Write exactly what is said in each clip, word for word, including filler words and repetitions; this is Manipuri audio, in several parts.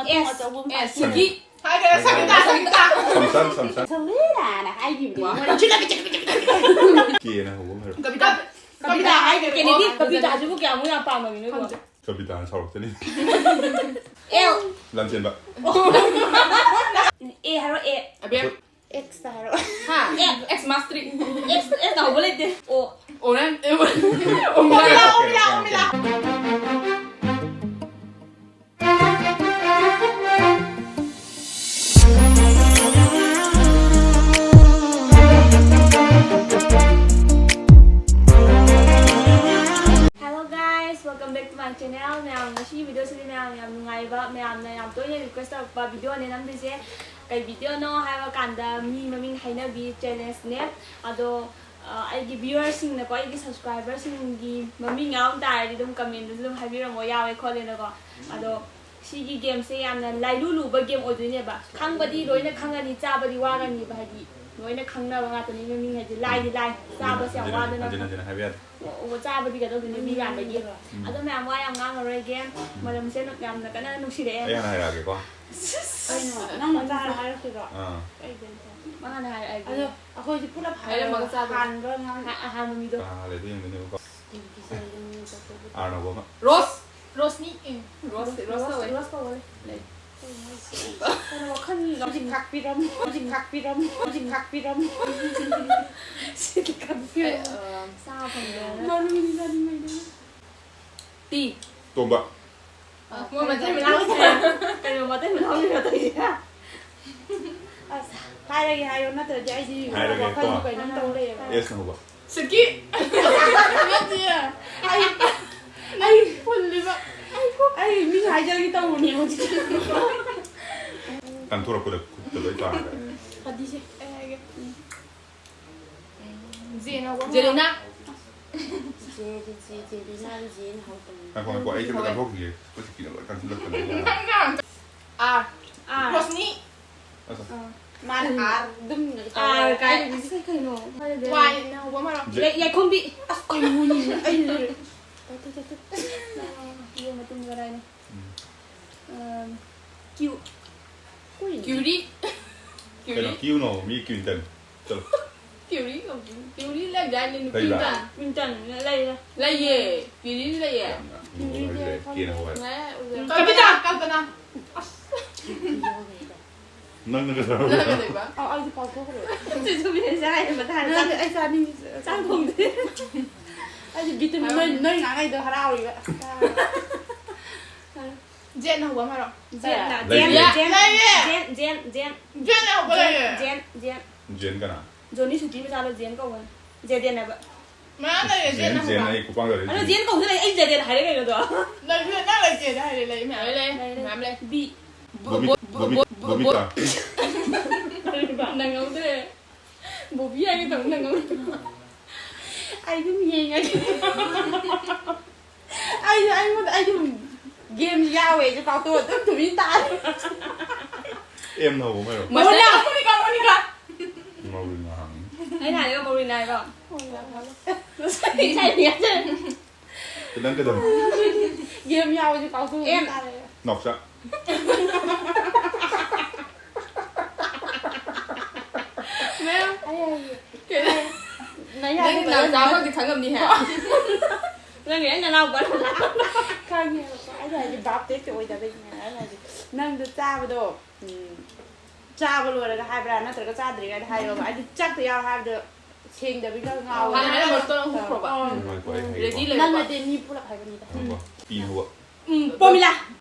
ꯑꯦꯁ, ꯑꯦꯁ, ꯁꯤꯒꯤ꯫ ꯍꯥꯏꯈ꯭ꯔꯦ, ꯁꯪꯒꯤꯇꯥ, ꯁꯪꯒꯤꯇꯥ꯫ ꯁꯝꯁꯟ, ꯁꯝꯁꯟ꯫ ꯁꯂꯤꯅꯥꯅ ꯍꯥꯏꯈꯤꯕꯅꯦ꯫ ꯀꯦꯅ ꯍꯧꯕ ꯑꯃ ꯍꯥꯏꯔꯣ꯫ ꯀꯕꯤꯇꯥ꯫ ꯀꯕꯤꯇꯥ ꯍꯥꯏꯈ꯭ꯔꯦ꯫ ꯀꯦꯅꯦꯗꯤ, ꯀꯕꯤꯇꯥꯁꯤꯕꯨ ꯀꯌꯥꯃꯨꯛ ꯌꯥꯝ ꯄꯥꯝꯃꯃꯤꯅꯣ ꯏꯕꯨꯡꯉꯣ? ꯈꯪꯗꯦ꯫ ꯀꯕꯤꯇꯥꯅ ꯁꯥꯎꯔꯛꯇꯣꯏꯅꯤ꯫ ꯑꯦꯜ꯫ ꯂꯝꯖꯦꯟꯕ꯫ ꯑꯦ ꯍꯥꯏꯔꯣ, ꯑꯦ꯫ ꯑꯕꯦꯝ꯫ ꯑꯦꯛꯁꯇ ꯍꯥꯏꯔꯣ꯫ ꯍꯥ? ꯑꯦ꯫ ꯑꯦꯛꯁ ꯃꯥꯁꯇ꯭ꯔꯤ꯫ ꯑꯦꯛꯁ, ꯑꯦꯛꯁꯇ ꯍꯧꯕ ꯂꯩꯇꯦ꯫ ꯑꯣ꯫ ꯑꯣꯔꯦꯟ-, ꯑꯦ, ꯑꯣꯔꯦꯟ-, ꯑꯣꯔꯦꯟ-, ꯑꯣꯔꯦꯟ-, ꯑꯣꯔꯦꯟ-, Hello guys, welcome back to my channel. ꯃꯌꯥꯝ, ꯉꯁꯤ ꯚꯤꯗꯤꯑꯣꯁꯤꯗꯤ ꯃꯌꯥꯝ ꯌꯥꯝ ꯅꯨꯡꯉꯥꯏꯕ, ꯃꯌꯥꯝꯅ ꯌꯥꯝ ꯇꯣꯏꯅ ꯔꯤꯀ꯭ꯋꯦꯁ ꯇꯧꯔꯛꯄ ꯚꯤꯗꯤꯑꯣꯅꯦ ꯅꯝꯗꯣꯏꯁꯦ꯫ ꯀꯩ ꯚꯤꯗꯤꯑꯣꯅꯣ ꯍꯥꯏꯕ ꯀꯥꯟꯗ, ꯃꯤ ꯃꯃꯤꯡ ꯍꯥꯏꯅꯕꯤ ꯆꯦꯂꯦꯟꯖꯅꯦ꯫ ꯑꯗꯣ, ꯑ, ꯑꯩꯒꯤ ꯚ꯭ꯌꯨꯋꯔꯁꯤꯡꯅꯀꯣ, ꯑꯩꯒꯤ ꯁꯕꯁꯀ꯭ꯔꯥꯏꯕꯔꯁꯤꯡꯒꯤ ꯃꯃꯤꯡ ꯌꯥꯎꯔꯝ ꯇꯥꯔꯗꯤ ꯑꯗꯨꯝ ꯀꯃꯦꯟꯗꯁꯨ ꯑꯗꯨꯝ ꯍꯥꯏꯕꯤꯔꯝꯃꯣ, ꯌꯥꯎꯋꯦ ꯈꯣꯠꯂꯦꯅꯀꯣ꯫ ꯑꯗꯣ ꯁꯤꯒꯤ ꯒꯦꯝꯁꯦ ꯌꯥꯝꯅ ꯂꯥꯏꯂꯨ ꯂꯨꯕ ꯒꯦꯝ ꯑꯣꯏꯗꯣꯏꯅꯦꯕ꯫ ꯈꯪꯕꯗꯤ ꯂꯣꯏꯅ ꯈꯪꯉꯅꯤ, ꯆꯥꯕꯗꯤ ꯋꯥꯒꯅꯤꯕ, ꯍꯥꯏꯗꯤ ꯂꯣꯏꯅ ꯈꯪꯅꯕ ꯉꯥꯛꯇꯅꯤ ꯃꯃꯤꯡ ꯍꯥꯏꯗꯤ꯫ ꯂꯥꯏꯗꯤ ꯂꯥꯏ, ꯆꯥꯕꯁꯦ ꯌꯥꯝ ꯍꯟꯖꯤꯟ ꯋꯥꯗꯅ꯫ ꯍꯟꯖꯤꯟ ꯍꯟꯖꯤꯟ ꯍꯥꯏꯕ ꯌꯥꯗꯦ꯫ ꯑꯣ, ꯑꯣ, ꯆꯥꯕꯗꯤ ꯀꯩꯗꯧꯗꯣꯏꯅꯣ, ꯃꯤ ꯌꯥꯝꯕꯒꯤ꯫ ꯎꯝ꯫ ꯑꯗꯣ ꯃꯌꯥꯝ ꯋꯥ ꯌꯥꯝ ꯉꯥꯡꯉꯔꯣꯏꯒꯦ, ꯃꯔꯝꯁꯦ ꯌꯥꯝꯅ ꯀꯟꯅ ꯅꯨꯡꯁꯤꯔꯛꯑꯦ꯫ ꯑꯩ ꯍꯥꯟꯅ ꯍꯥꯏꯔꯛꯑꯒꯦꯀꯣ꯫ ꯀꯩꯅꯣ, ꯅꯪ ꯃꯆꯥꯅ ꯍꯥꯏꯔꯛꯇꯣꯏꯔꯣ? ꯑꯥ꯫ ꯃꯥꯅ ꯍꯥꯏꯔꯛꯑꯒꯦ꯫ ꯑꯗꯣ ꯑꯩꯈꯣꯏꯁꯦ ꯄꯨꯂꯞ ꯍꯥꯏꯔꯝꯃꯒ ꯆꯥꯗꯣꯏꯅꯦ꯫ ꯍꯥꯟꯕ ꯉꯥꯡ-, ꯑ-, ꯑꯍꯥꯟꯕ ꯃꯤꯗꯣ꯫ ꯀꯅꯥ ꯍꯥꯟꯅ ꯂꯩꯗꯣꯏ ꯌꯦꯡꯗꯣꯏꯅꯦꯕꯀꯣ꯫ ꯀꯤꯖꯩ, ꯅꯪ ꯆꯠꯊꯣꯛꯄꯗ꯫ ꯑꯥꯔꯅ ꯍꯧꯕ ꯑꯃ꯫ ꯔꯣꯁ! ꯔꯣꯁꯅꯤ꯫ ꯑꯦ, ꯔꯣꯁ, ꯔꯣꯁ ꯔꯣꯁ, ꯀꯧꯋꯦ꯫ ꯔꯣꯁ ꯀꯧꯋꯦ꯫ ꯂꯩ꯫ ꯀꯩꯅꯣ ꯍꯥꯏꯁꯦ? ꯀꯩꯅꯣ ꯋꯥꯈꯜ ꯍꯧꯖꯤꯛ ꯈꯥꯛꯄꯤꯔꯝꯃꯣ, ꯍꯧꯖꯤꯛ ꯈꯥꯛꯄꯤꯔꯝꯃꯣ, ꯍꯧꯖꯤꯛ ꯈꯥꯛꯄꯤꯔꯝꯃꯣ꯫ ꯁꯤꯗꯤ ꯈꯥꯛꯄꯤꯔꯝꯃꯣ꯫ ꯑꯦ, ꯑ, ꯆꯥ ꯐꯪꯗ꯭ꯔꯦꯅ꯫ ꯃꯔꯨꯗꯤ ꯆꯥꯅꯤꯡꯉꯥꯏꯗ꯫ ꯇꯤ꯫ ꯇꯣꯝꯕ꯫ ꯑ, ꯃꯣꯏ ꯃꯇꯩ ꯃꯅꯥꯎꯁꯦ꯫ ꯀꯩꯅꯣ ꯃꯇꯩ ꯃꯅꯥꯎꯒꯤ ꯃꯇꯩꯁꯦ? ꯑꯁ, ꯍꯥꯏꯔꯒꯦ ꯍꯥꯏꯌꯣ, ꯅꯠꯇ꯭ꯔꯗꯤ ꯑꯩꯗꯤ ꯍꯥꯏꯔꯒꯦ, ꯋꯥꯈꯜꯁꯨ ꯀꯣ꯫ ꯀꯩꯅꯣꯝ ꯇꯧ ꯂꯩꯌꯦꯕ꯫ ꯑꯦꯁꯅ ꯍꯧꯕ꯫ ꯁꯤꯀꯤ꯫ ꯅꯠꯇꯤꯌꯦ꯫ ꯑꯩ, ꯑꯩ ꯐꯨꯜꯂꯤꯕ꯫ ꯑꯩ ꯃꯤ ꯍꯥꯏꯖꯔꯒꯦ ꯇꯧꯕꯅꯦ ꯍꯧꯖꯤꯛ꯫ ꯀꯟꯊꯣꯔꯛꯄꯗ ꯈꯨꯠꯇ ꯂꯣꯏ ꯇꯥꯈ꯭ꯔꯦ꯫ ꯐꯗꯤꯁꯦ꯫ ꯑꯩ ꯍꯥꯏꯒꯦ꯫ ꯖꯦꯅ ꯍꯧꯕ ꯑꯃ꯫ ꯖꯦꯂꯤꯅꯥ꯫ ꯖꯦ, ꯖꯦ, ꯖꯦ, ꯖꯦꯂꯤꯅꯥ, ꯖꯦꯅ ꯍꯧꯕꯅꯦ꯫ ꯉꯥꯏꯈꯣ, ꯉꯥꯏꯈꯣ, ꯑꯩ ꯀꯩꯝꯇ ꯀꯟꯊꯣꯛꯈꯤꯒꯦ꯫ ꯑꯩꯈꯣꯏ ꯁꯤꯀꯤꯅ ꯂꯣꯏ ꯀꯟꯁꯤꯜꯂꯛꯇꯅ꯫ ꯑꯥꯔ꯫ ꯑꯥꯔ꯫ ꯔꯣꯁꯅꯤ꯫ ꯑꯁ꯫ ꯑꯥ꯫ ꯃꯥꯅ ꯑꯥꯔ ꯑꯗꯨꯝ ꯑꯥꯔ ꯀꯥꯏꯗꯒꯤ ꯁꯤ ꯀꯩꯅꯣ? ꯋꯥꯏꯅ ꯍꯧꯕ ꯑꯃꯔꯣ? ꯖꯦ꯫ ꯌꯥꯏ-, ꯌꯥꯏꯈꯣꯝꯕꯤ꯫ ꯑꯁ, ꯀꯩꯅꯣꯅꯦ? ꯑꯩ ꯂꯩꯔꯦ꯫ ꯇꯠ, ꯇꯠ, ꯇꯠ, ꯇꯠ꯫ ꯑꯥ, ꯌꯦꯡ ꯃꯇꯨꯡ ꯀꯗꯥꯏꯅꯣ? ꯎꯝ꯫ ꯑꯥ, ꯀ꯭ꯌꯨ꯫ ꯀꯨꯏꯅꯤ꯫ ꯀ꯭ꯌꯨꯔꯤ꯫ ꯀꯩꯅꯣ ꯀ꯭ꯌꯨꯔꯤ꯫ ꯀ꯭ꯌꯨꯅꯣ? ꯃꯤ ꯀ꯭ꯋꯤꯟꯇꯟ꯫ ꯆꯠꯂꯣ꯫ ꯀ꯭ꯌꯨꯔꯤ ꯀꯧꯕꯅꯤ꯫ ꯀ꯭ꯌꯨꯔꯤ ꯂꯩꯗꯥꯏꯅꯦ ꯅꯨꯄꯤ ꯂꯩꯕ꯭ꯔꯥ? ꯑꯃ? ꯀ꯭ꯋꯤꯟꯇꯟ ꯂꯩꯔꯦ꯫ ꯂꯩꯌꯦ꯫ ꯀ꯭ꯌꯨꯔꯤ ꯂꯩꯌꯦ꯫ ꯌꯥꯝꯅ ꯀ꯭ꯌꯨꯔꯤꯁꯦ ꯂꯩꯔꯦ꯫ ꯀꯦꯅ ꯍꯧꯕ꯫ ꯉꯥꯏ ꯎꯖꯔꯦ꯫ ꯀꯜꯄꯅꯥ! ꯀꯜꯄꯅꯥ! ꯑꯁ꯫ ꯅꯪꯅ ꯀꯩꯗꯧꯔꯕ? ꯅꯪꯅ ꯀꯩꯗꯧꯕ? ꯑ, ꯑꯩꯗꯤ ꯀꯥꯎꯊꯣꯛꯈ꯭ꯔꯦ꯫ ꯆꯤꯁꯨꯕꯤꯅ ꯆꯥꯏ ꯃꯊꯥ ꯅꯪ ꯁꯥꯏ꯫ ꯑꯩ ꯆꯥꯅꯤꯡꯉꯤ꯫ ꯆꯥꯛ ꯊꯣꯡꯗꯦ꯫ ꯑꯩꯗꯤ ꯕꯤꯇꯨ ꯅꯣꯏ, ꯅꯣꯏ ꯉꯥꯡꯉꯩꯗꯣ ꯍꯔꯥꯎꯔꯤꯕ꯫ ꯖꯦꯠꯅ ꯍꯧꯕ ꯑꯃ ꯍꯥꯏꯔꯣ꯫ ꯖꯦꯠꯅ꯫ ꯂꯩꯌꯦ꯫ ꯖꯦꯟ, ꯖꯦꯟ, ꯂꯩꯌꯦ꯫ ꯖꯦꯟ, ꯖꯦꯟ, ꯖꯦꯟ꯫ ꯖꯦꯠꯅ ꯍꯧꯕ ꯂꯩꯌꯦ꯫ ꯖꯦꯟ, ꯖꯦꯟ꯫ ꯖꯦꯟ ꯀꯅꯥ? ꯖꯣꯅꯤ ꯁꯨꯇꯤ ꯃꯆꯥꯗꯣ ꯖꯦꯟ ꯀꯧꯕꯅꯦ꯫ ꯖꯦꯗꯦꯟ ꯍꯥꯏꯕ꯫ ꯃꯌꯥꯝ ꯂꯩꯌꯦ, ꯖꯦꯟ, ꯖꯦꯠꯅ ꯖꯦꯟ ꯍꯧꯕ꯫ ꯑꯩ ꯈꯨꯄꯥꯡ ꯆꯠꯂꯦ꯫ ꯑꯗꯣ ꯖꯦꯟ ꯀꯧꯗ ꯂꯩ, ꯑꯩ ꯖꯦꯗꯦꯟ ꯍꯥꯏꯔꯦ ꯀꯩꯅꯣꯗꯣ꯫ ꯂꯩꯁꯨ ꯅꯪ ꯂꯩꯇꯦꯗ ꯍꯥꯏꯔꯦ, ꯂꯩ ꯃꯌꯥꯝ꯫ ꯂꯩ, ꯂꯩ꯫ ꯂꯩ, ꯂꯩ꯫ ꯃꯌꯥꯝ ꯂꯩ꯫ ꯕꯤ꯫ ꯕꯣꯕꯤ-, ꯕꯣ-, ꯕꯣꯕꯤ-, ꯕꯣ-, ꯕꯣꯕꯤꯇꯥ꯫ ꯅꯪꯍꯧꯗ꯭ꯔꯦ꯫ ꯕꯣꯕꯤ ꯍꯥꯏꯒꯦ ꯇꯧꯕ ꯅꯪꯍꯧꯗ꯭ꯔꯦ꯫ ꯑꯩ ꯑꯗꯨꯝ ꯌꯦꯡꯉꯒꯦ꯫ ꯑꯩꯁꯨ, ꯑꯩꯉꯣꯟꯗ, ꯑꯩꯁꯨ ꯒꯦꯝ ꯌꯥꯎꯋꯦ, ꯑꯩꯁꯨ ꯀꯥꯎꯊꯣꯛꯑ ꯑꯗꯨꯝ ꯇꯨꯃꯤꯟ ꯇꯥꯔꯦ꯫ ꯑꯦꯝꯅ ꯍꯧꯕ ꯑꯃ ꯍꯥꯏꯔꯣ꯫ Monica, Monica, Monica. ꯃꯧꯔꯤ ꯉꯥꯍꯥꯡ꯫ ꯑꯩꯅ ꯍꯥꯏꯔꯒ ꯃꯧꯔꯤꯅ ꯍꯥꯏꯔꯣ? ꯉꯁꯥꯏ ꯉꯁꯥꯏ꯫ ꯅꯪ ꯀꯩꯗꯧ? ꯒꯦꯝ ꯌꯥꯎꯋꯦꯁꯨ ꯀꯥꯎꯊꯣꯛꯑ ꯑꯦꯝ꯫ ꯇꯥꯔꯦ꯫ ꯅꯥꯎꯆꯥ꯫ ꯃꯦꯝ꯫ ꯑꯩ ꯍꯥꯏꯒꯦ꯫ ꯀꯩꯅꯣ? ꯅꯪ ꯅꯪ ꯍꯥꯏꯒꯦ ꯅꯥꯎꯆꯥ ꯇꯧꯔꯒ ꯑꯃꯗꯤ ꯈꯪꯉꯝꯅꯤꯍꯦ꯫ ꯅꯪꯒꯤ ꯑꯩ ꯅꯅꯥꯎꯄꯥ ꯈꯪꯉꯦꯕꯀꯣ꯫ ꯑꯩꯅ ꯍꯥꯏꯗꯤ ꯚꯥꯞ ꯇꯦꯛꯇ ꯑꯣꯏꯗꯕꯩꯅꯦ꯫ ꯑꯩꯅ ꯍꯥꯏꯗꯤ ꯅꯪꯗꯣ ꯆꯥꯕꯗꯣ, ꯎꯝ, ꯆꯥꯕ ꯂꯣꯏꯔꯒ ꯍꯥꯏꯕ꯭ꯔꯥ ꯅꯠꯇ꯭ꯔꯒ ꯆꯥꯗ꯭ꯔꯤꯉꯩꯗ ꯍꯥꯏꯕ꯭ꯔꯥ? ꯍꯥꯏꯗꯤ ꯆꯥꯛꯇ ꯌꯥꯎꯔ ꯍꯥꯏꯕꯗꯣ ꯁꯦꯡꯗꯕꯤꯗ ꯉꯥꯎꯋꯦ꯫ ꯍꯥꯟꯅ ꯍꯥꯏꯔꯝꯕꯗꯣ ꯅꯪ ꯍꯨꯞꯈ꯭ꯔꯣꯕ꯫ ꯑꯥ꯫ ꯉꯥꯏꯈꯣ, ꯑꯩ ꯍꯥꯏꯒꯦꯀꯣ꯫ ꯔꯦꯗꯤ ꯂꯩꯔꯣꯕ꯫ ꯅꯪ ꯅꯠꯇꯦ, ꯃꯤ ꯄꯨꯂꯞ ꯍꯥꯏꯕꯅꯤꯗ꯫ ꯉꯥꯏꯈꯣ꯫ ꯄꯤ ꯍꯧꯕ꯫ ꯎꯝ, ꯄꯣꯃꯤꯂꯥ꯫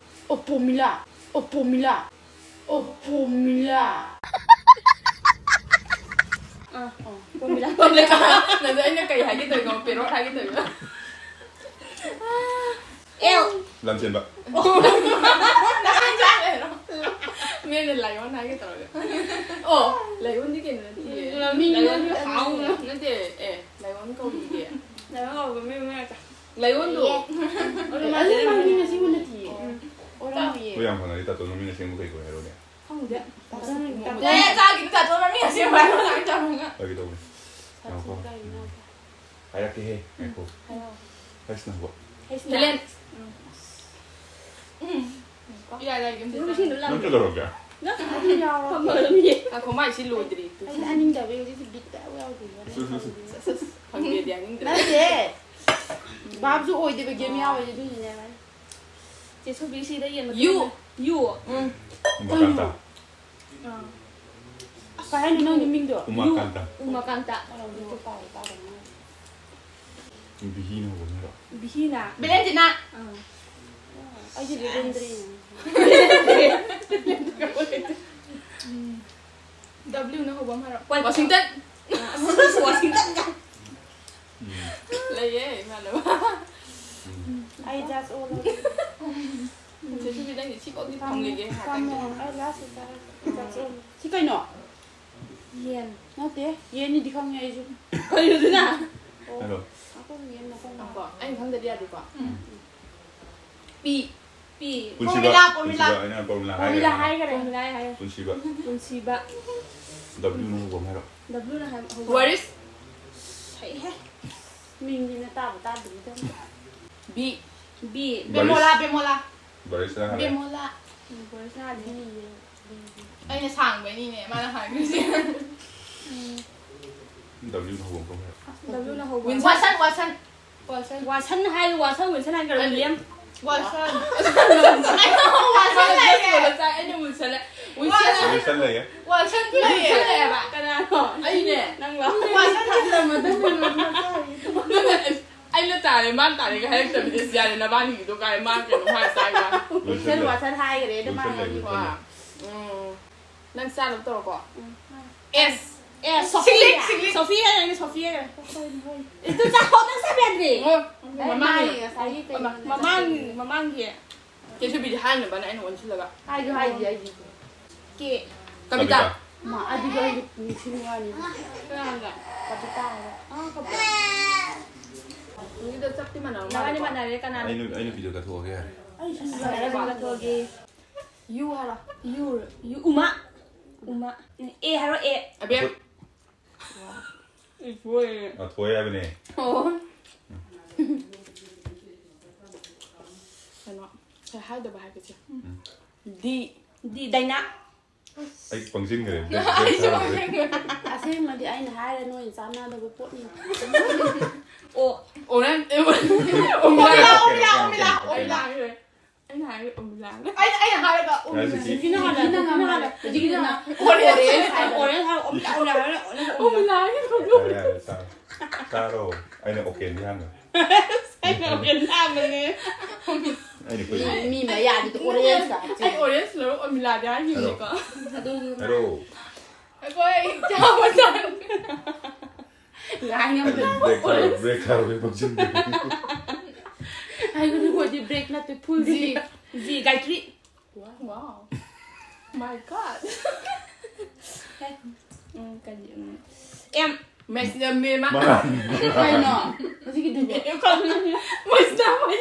ꯑꯣ, ꯄꯣꯃꯤꯂꯥ꯫ ꯑꯣ, ꯄꯣꯃꯤꯂꯥ꯫ ꯑꯣ, ꯄꯣꯃꯤꯂꯥ꯫ ꯑꯥ, ꯑꯣ, ꯄꯣꯃꯤꯂꯥ꯫ ꯄꯣꯃꯤꯂꯥ꯫ ꯅꯪꯗꯣ ꯑꯩꯅ ꯀꯩ ꯍꯥꯏꯒꯦ ꯇꯧꯔꯤꯅꯣ? ꯄꯦꯔꯣꯠ ꯍꯥꯏꯒꯦ ꯇꯧꯔꯤꯅꯣ? ꯑꯦꯜ꯫ ꯂꯝꯖꯦꯟꯕ꯫ ꯃꯤꯅ ꯂꯥꯏꯑꯣꯟ ꯍꯥꯏꯒꯦ ꯇꯧꯔꯒ꯫ ꯑꯣ, ꯂꯥꯏꯑꯣꯟꯗꯤ ꯀꯩꯅꯣ ꯅꯠꯇꯤꯌꯦ꯫ ꯃꯤ ꯂꯥꯏꯑꯣꯟꯗꯤ ꯅꯠꯇꯦ꯫ ꯍꯥꯎ ꯅꯠꯇꯦ꯫ ꯑꯦ, ꯂꯥꯏꯑꯣꯟ ꯀꯧꯗꯤꯌꯦ꯫ ꯂꯥꯏꯑꯣꯟ ꯀꯧꯕ ꯃꯤ ꯃꯔꯛꯇ꯫ ꯂꯥꯏꯑꯣꯟꯗꯣ꯫ ꯑꯦ꯫ ꯑꯗꯨ ꯑꯗꯨ ꯃꯥꯗꯤ ꯃꯥꯗꯤ ꯂꯥꯏꯑꯣꯟ ꯉꯁꯤ ꯅꯠꯇꯤꯌꯦ꯫ ꯎꯝ꯫ ꯑꯣꯔꯝꯃꯤꯌꯦ꯫ ꯑꯩꯈꯣꯏ ꯌꯥꯝ ꯐꯅꯗꯤ ꯇꯥꯇꯣꯟ ꯃꯃꯤꯡ ꯑꯁꯦꯡꯕ ꯀꯩ ꯀꯧꯏ ꯍꯥꯏꯔꯣꯅꯦ? ꯈꯪꯗꯦ꯫ ꯇꯥꯇꯣꯟ, ꯇꯥꯇꯣꯟ꯫ ꯑꯦ, ꯆꯥꯒꯤꯅꯤ ꯇꯥꯇꯣꯟ ꯃꯃꯤꯡ ꯑꯁꯦꯡꯕ ꯍꯥꯏꯔꯣ ꯀꯃꯥꯏꯅ ꯇꯧꯔꯒ? ꯐꯥꯒꯤ ꯇꯧꯕꯅꯤ꯫ ꯇꯥꯇꯣꯟ ꯉꯥꯏꯈꯣ꯫ ꯀꯥꯏꯅ꯫ ꯍꯥꯏꯔꯛꯀꯦꯍꯦ, ꯉꯥꯏꯈꯣ꯫ ꯍꯥꯏꯔꯛꯑꯣ꯫ ꯍꯩꯁꯅ ꯍꯧꯕ꯫ ꯍꯩꯁꯅ꯫ ꯍꯦꯂꯦꯟ꯫ ꯎꯝ꯫ ꯎꯝ꯫ ꯏꯔꯥꯏ ꯂꯥꯏꯒꯤ ꯑꯝꯇ ꯁꯤꯡꯗꯨ ꯆꯪꯉꯦ꯫ ꯂꯪ ꯅꯪ ꯀꯩꯗꯧꯔꯒꯦ? ꯅꯪ ꯑꯗꯨ ꯌꯥꯎꯔꯣ ꯉꯥꯏꯈꯣ, ꯃꯥꯏ ꯁꯤ ꯂꯣꯏꯗ꯭ꯔꯤ꯫ ꯑꯩꯗꯤ ꯑꯅꯤꯡꯗꯕꯩ ꯍꯧꯖꯤꯛꯁꯤ ꯕꯤꯠꯇ ꯌꯥꯎꯗꯦ꯫ ꯁꯨ, ꯁꯨ, ꯁꯨ꯫ ꯑꯁ, ꯑꯁ, ꯐꯪꯗꯦꯗꯤ ꯌꯥꯅꯤꯡꯗ꯭ꯔꯦ꯫ ꯅꯠꯇꯦ, ꯚꯥꯞꯁꯨ ꯑꯣꯏꯗꯦꯕ ꯒꯦꯝ ꯌꯥꯎꯔꯗꯤ ꯑꯗꯨꯒꯤꯅꯦꯕ꯫ ꯆꯦ ꯁꯣꯕꯤ ꯁꯤꯗ ꯌꯦꯟ ꯌꯨ꯫ ꯌꯨ꯫ ꯎꯝ꯫ ꯃꯀꯥꯟꯇ꯫ ꯑꯥ꯫ ꯀꯩ ꯍꯥꯏꯅꯣ ꯅꯪꯒꯤ ꯃꯤꯡꯗꯣ? ꯎꯃꯥꯀꯥꯟꯇ꯫ ꯎꯃꯥꯀꯥꯟꯇ꯫ ꯕꯤꯍꯤꯅ ꯍꯧꯕ ꯃꯤꯔꯣ? ꯕꯤꯍꯤꯅ꯫ ꯕꯦꯂꯦꯟꯇꯤꯅꯥ꯫ ꯑꯥ꯫ ꯑꯩꯗꯤ ꯕꯦꯂꯦꯟꯗ꯭ꯔꯤꯅꯦ꯫ ꯗꯕ꯭ꯂꯤꯌꯨꯅ ꯍꯧꯕ ꯑꯃ ꯍꯥꯏꯔꯣ꯫ ꯋꯥꯏ- ꯋꯥꯁꯤꯡꯇꯟ꯫ ꯑꯁ, ꯋꯥꯁꯤꯡꯇꯟꯒ꯫ ꯎꯝ꯫ ꯂꯩꯌꯦ, ꯏꯃꯥꯟꯅꯕ꯫ ꯎꯝ꯫ ꯑꯩ ꯖꯁ ꯑꯣꯜ ꯑꯣꯜ꯫ ꯆꯦ ꯁꯣꯕꯤ, ꯅꯪꯒꯤ ꯁꯤꯐꯥꯎꯗꯤ ꯐꯝꯃꯦ, ꯐꯪꯂꯤꯒꯦ ꯉꯥꯛꯇꯪꯗꯤ꯫ ꯐꯝꯃꯦ꯫ ꯑꯩ ꯂꯥꯁ ꯁꯤꯠꯇ ꯖꯁ ꯑꯣꯜ꯫ ꯁꯤ ꯀꯩꯅꯣ? ꯌꯦꯟ꯫ ꯅꯠꯇꯦ, ꯌꯦꯟꯅꯤꯗꯤ ꯈꯪꯉꯦ ꯑꯩꯁꯨ꯫ ꯀꯩꯅꯣꯗꯨꯅ? ꯑꯣ, ꯍꯥꯏꯔꯣ꯫ ꯑꯩꯈꯣꯏ ꯌꯦꯟ ꯃꯈꯣꯡ ꯉꯥꯏꯈꯣ, ꯑꯩꯅ ꯈꯪꯗꯗꯤ ꯌꯥꯗꯦꯀꯣ꯫ ꯎꯝ꯫ ꯄꯤ꯫ ꯄꯤ꯫ ꯄꯨꯟꯁꯤꯕ, ꯄ꯭ꯔꯣꯃꯤꯂꯥ, ꯄ꯭ꯔꯣꯃꯤꯂꯥ꯫ ꯄꯨꯟꯁꯤꯕ, ꯑꯩꯅ ꯄ꯭ꯔꯣꯃꯤꯂꯥ ꯄ꯭ꯔꯣꯃꯤꯂꯥ ꯍꯥꯏꯈ꯭ꯔꯦ꯫ ꯍꯥꯏꯈꯔꯦ꯫ ꯄꯨꯟꯁꯤꯕ꯫ ꯄꯨꯟꯁꯤꯕ꯫ ꯗꯕ꯭ꯂꯤꯌꯨꯅ ꯍꯧꯕ ꯑꯃ ꯍꯥꯏꯔꯣ꯫ ꯗꯕ꯭ꯂꯤꯌꯨꯅ ꯍꯥꯏ-, ꯍꯧꯕ꯫ ꯋꯥꯔꯤꯁ꯫ ꯍꯩꯍꯦ꯫ ꯃꯤꯡꯁꯤꯅ ꯇꯥꯕꯨ ꯇꯥꯗ꯭ꯔꯤꯗ꯫ ꯕꯤ꯫ ꯕꯤ꯫ ꯕꯦꯃꯣꯂꯥ, ꯕꯦꯃꯣꯂꯥ꯫ ꯕꯔꯤꯁꯅ ꯍꯥꯏꯔꯦ꯫ ꯕꯦꯃꯣꯂꯥ꯫ ꯕꯔꯤꯁꯅ ꯍꯥꯏꯔꯦ꯫ ꯑꯩꯅ ꯁꯥꯡꯕꯩꯅꯤꯅꯦ ꯃꯥꯅ ꯍꯥꯏꯈ꯭ꯔꯤꯁꯦ꯫ ꯗꯕ꯭ꯂꯤꯌꯨꯅ ꯍꯧꯕ ꯑꯃ ꯍꯥꯏꯔꯣ꯫ ꯗꯕ꯭ꯂꯤꯌꯨꯅ ꯍꯧꯕ꯫ ꯋꯥꯁꯟ, ꯋꯥꯁꯟ꯫ ꯋꯥꯁꯟ꯫ ꯋꯥꯁꯟ ꯍꯥꯏ, ꯋꯥꯁꯟ, ꯋꯤꯜꯁꯟ ꯍꯥꯏꯈ꯭ꯔꯣ, ꯋꯤꯂꯤꯌꯝ꯫ ꯋꯥꯁꯟ꯫ ꯋꯥꯁꯟ ꯂꯩꯌꯦ꯫ ꯑꯩꯅ ꯋꯤꯜꯁꯟ ꯂꯩ-, ꯋꯤꯜꯁꯟ ꯂꯩ-, ꯋꯤꯜꯁꯟ ꯂꯩꯌꯦ꯫ ꯋꯥꯁꯟ ꯅꯪ ꯂꯩꯌꯦ꯫ ꯋꯤꯜꯁꯟ ꯂꯩꯌꯦꯕ? ꯀꯅꯥꯅꯣ? ꯑꯩꯅꯦ꯫ ꯅꯪꯂꯣ? ꯋꯥꯁꯟ ꯂꯩꯌꯦ꯫ ꯑꯩꯅ ꯇꯥꯔꯦ, ꯃꯥꯅ ꯇꯥꯔꯦꯒ ꯍꯥꯏꯔꯛꯇꯕꯤꯗ, ꯌꯥꯔꯦ, ꯅꯕꯥꯅꯤꯒꯤꯗꯣ ꯀꯥꯏ, ꯃꯥ ꯀꯩꯅꯣꯝ ꯍꯥꯏ ꯆꯥꯏꯕ꯫ ꯋꯤꯜꯁꯟ, ꯋꯥꯁꯟ ꯍꯥꯏꯈ꯭ꯔꯦ, ꯑꯗꯨ ꯃꯥ ꯋꯤꯜꯁꯟ ꯂꯩ, ꯍꯥꯏꯈꯤꯕ꯫ ꯋꯤꯜꯁꯟ ꯋꯥ꯫ ꯂꯩ꯫ ꯎꯝ꯫ ꯅꯪ ꯆꯥꯅꯕ ꯇꯧꯔꯣꯀꯣ꯫ ꯎꯝ꯫ ꯑꯦꯁ꯫ ꯑꯦ, ꯁꯤꯛꯂꯤꯛ, ꯁꯣꯐꯤꯌꯥ꯫ ꯁꯤꯛꯂꯤꯛ꯫ ꯁꯣꯐꯤꯌꯥ ꯍꯥꯏꯅꯦ, ꯁꯣꯐꯤꯌꯥ ꯍꯥꯏꯅꯦ꯫ ꯑꯗꯨ ꯆꯥꯊꯣꯛ, ꯅꯪ ꯆꯥꯕ ꯌꯥꯗ꯭ꯔꯦ꯫ ꯑꯣ, ꯑꯩ ꯃꯃꯥꯡꯒꯤ꯫ ꯃꯥꯒꯤ ꯉꯁꯥꯏꯒꯤ ꯀꯩꯅꯣ ꯃꯃꯥꯡ, ꯃꯃꯥꯡꯒꯤ꯫ ꯀꯦꯁꯨꯕꯤꯗꯤ ꯍꯥꯏꯅꯕꯅ ꯑꯩꯅ ꯑꯣꯟꯁꯤꯜꯂꯒ꯫ ꯍꯥꯏꯁꯨ ꯍꯥꯏꯗꯤ ꯑꯩꯗꯤ꯫ ꯀꯦ꯫ ꯀꯕꯤꯇꯥ꯫ ꯃꯥ, ꯑꯗꯨꯗꯣ ꯑꯩ ꯅꯤꯡꯁꯤꯡꯕ ꯋꯥꯅꯤ꯫ ꯀꯅꯥꯒ? ꯀꯕꯤꯇꯥ ꯍꯥꯏꯕ꯫ ꯑꯥ, ꯀꯕꯤꯇꯥ꯫ ꯅꯪꯒꯤꯗꯣ ꯆꯞꯇꯤ ꯃꯥꯟꯅꯕ ꯅꯕꯥꯅꯤ ꯃꯥꯜꯂꯦꯀꯣ꯫ ꯃꯥꯟꯅꯔꯦ, ꯀꯅꯥꯅꯣ? ꯑꯩ ꯅꯨ-, ꯑꯩ ꯅꯨꯄꯤꯗꯣ ꯀꯠꯊꯣꯛꯑꯒꯦ ꯌꯥꯔꯦ꯫ ꯑꯩ ꯁꯨꯝ ꯃꯥꯟꯅꯔꯦ, ꯀꯠꯊꯣꯛꯑꯒꯦ꯫ ꯌꯨ ꯍꯥꯏꯔꯣ꯫ ꯌꯨ, ꯌꯨ, ꯎꯃꯥ꯫ ꯎꯃꯥ꯫ ꯑꯦ ꯍꯥꯏꯔꯣ, ꯑꯦ꯫ ꯑꯕꯦꯝ꯫ ꯏꯁ, ꯍꯣꯏ꯫ ꯑ, ꯊꯣꯛꯑꯦ ꯍꯥꯏꯕꯅꯦ꯫ ꯑꯣ꯫ ꯀꯩꯅꯣ꯫ ꯀꯩ ꯍꯥꯏꯗꯕ ꯍꯥꯏꯕꯁꯦ? ꯗꯤ꯫ ꯗꯤ ꯗꯥꯏꯅꯥ꯫ ꯑꯩ ꯄꯪꯁꯤꯟꯈ꯭ꯔꯦ꯫ ꯑꯩꯁꯨ ꯄꯪꯁꯤꯟꯈ꯭ꯔꯦ꯫ ꯑꯁꯦꯡꯕꯗꯤ ꯑꯩꯅ ꯍꯥꯏꯔ ꯅꯣꯏꯅ ꯆꯥꯟꯅꯗꯕ ꯄꯣꯠꯅꯤ꯫ ꯑꯣ꯫ ꯑꯣꯔꯦꯟ-, ꯑꯣꯔꯦꯟ-, ꯑꯣꯔꯦꯟ-, ꯑꯣꯔꯦꯟ-, ꯑꯣꯔꯦꯟ-, ꯑꯣꯔꯦꯟ-, ꯑꯣꯔꯦꯟ-, ꯑꯩꯅ ꯍꯥꯏꯔꯒ ꯎꯃꯤꯂꯥꯡ꯫ ꯑꯩꯅ, ꯑꯩꯅ ꯍꯥꯏꯔꯒ ꯎꯃꯤꯂꯥꯡ꯫ ꯍꯧꯖꯤꯛꯀꯤ ꯍꯧꯖꯤꯛꯀꯤꯅ ꯍꯥꯟꯅ, ꯍꯧꯖꯤꯛꯀꯤꯅ ꯍꯥꯟꯅ꯫ ꯑꯣꯔꯦꯟꯖ ꯍꯥꯏꯕ꯫ ꯑꯣꯔꯦꯟꯖ ꯍꯥꯏꯕ, ꯎꯃꯤꯂꯥꯡ, ꯎꯃꯤꯂꯥꯡ ꯍꯥꯏꯕ, ꯎꯃꯤꯂꯥꯡ꯫ ꯎꯃꯤꯂꯥꯡ ꯍꯥꯏꯕ꯫ ꯌꯥꯔꯦ, ꯌꯥꯔꯦ, ꯆꯥꯔꯣ꯫ ꯆꯥꯔꯣ꯫ ꯑꯩꯅ ꯑꯣꯀꯦꯟꯗꯤ ꯍꯥꯟꯅ꯫ ꯑꯩꯅ ꯑꯣꯀꯦꯟ ꯍꯥꯟꯕꯅꯦ꯫ ꯑꯩꯅ ꯀꯨꯏ- ꯃꯤ, ꯃꯤ ꯃꯌꯥꯗꯨꯗ ꯑꯣꯔꯦꯟꯖ ꯀꯥ꯫ ꯑꯩ ꯑꯣꯔꯦꯟꯖ ꯂꯧꯔ ꯎꯃꯤꯂꯥꯡꯗꯤ ꯍꯥꯏꯈꯤꯕꯅꯦꯀꯣ꯫ ꯍꯥꯏꯔꯣ꯫ ꯑꯗꯨ ꯍꯥꯏꯔꯣ꯫ ꯑꯩꯈꯣꯏ ꯆꯥꯕ ꯆꯥꯅ ꯉꯥꯏ ꯉꯝꯗꯦ꯫ Break ꯊꯥꯔꯣ, break ꯊꯥꯔꯣ, break ꯊꯥꯔꯣ꯫ ꯍꯥꯏꯒꯅꯨ, ꯑꯩꯈꯣꯏꯗꯤ break ꯅꯠꯇꯦ, full ꯖꯤ, ꯖꯤ, ꯒꯥꯌꯇ꯭ꯔꯤ꯫ Wow. My God. ꯎꯝ, ꯀꯔꯤ, ꯎꯝ, ꯑꯦꯝ꯫ ꯃꯦꯁꯤꯅ ꯃꯦ ꯃꯥ-, ꯃꯉꯥꯜ꯫ ꯀꯩꯅꯣ? ꯍꯧꯖꯤꯛꯀꯤꯗꯨꯕꯨ? ꯃꯣꯏꯁꯤꯅ ꯃꯣꯏ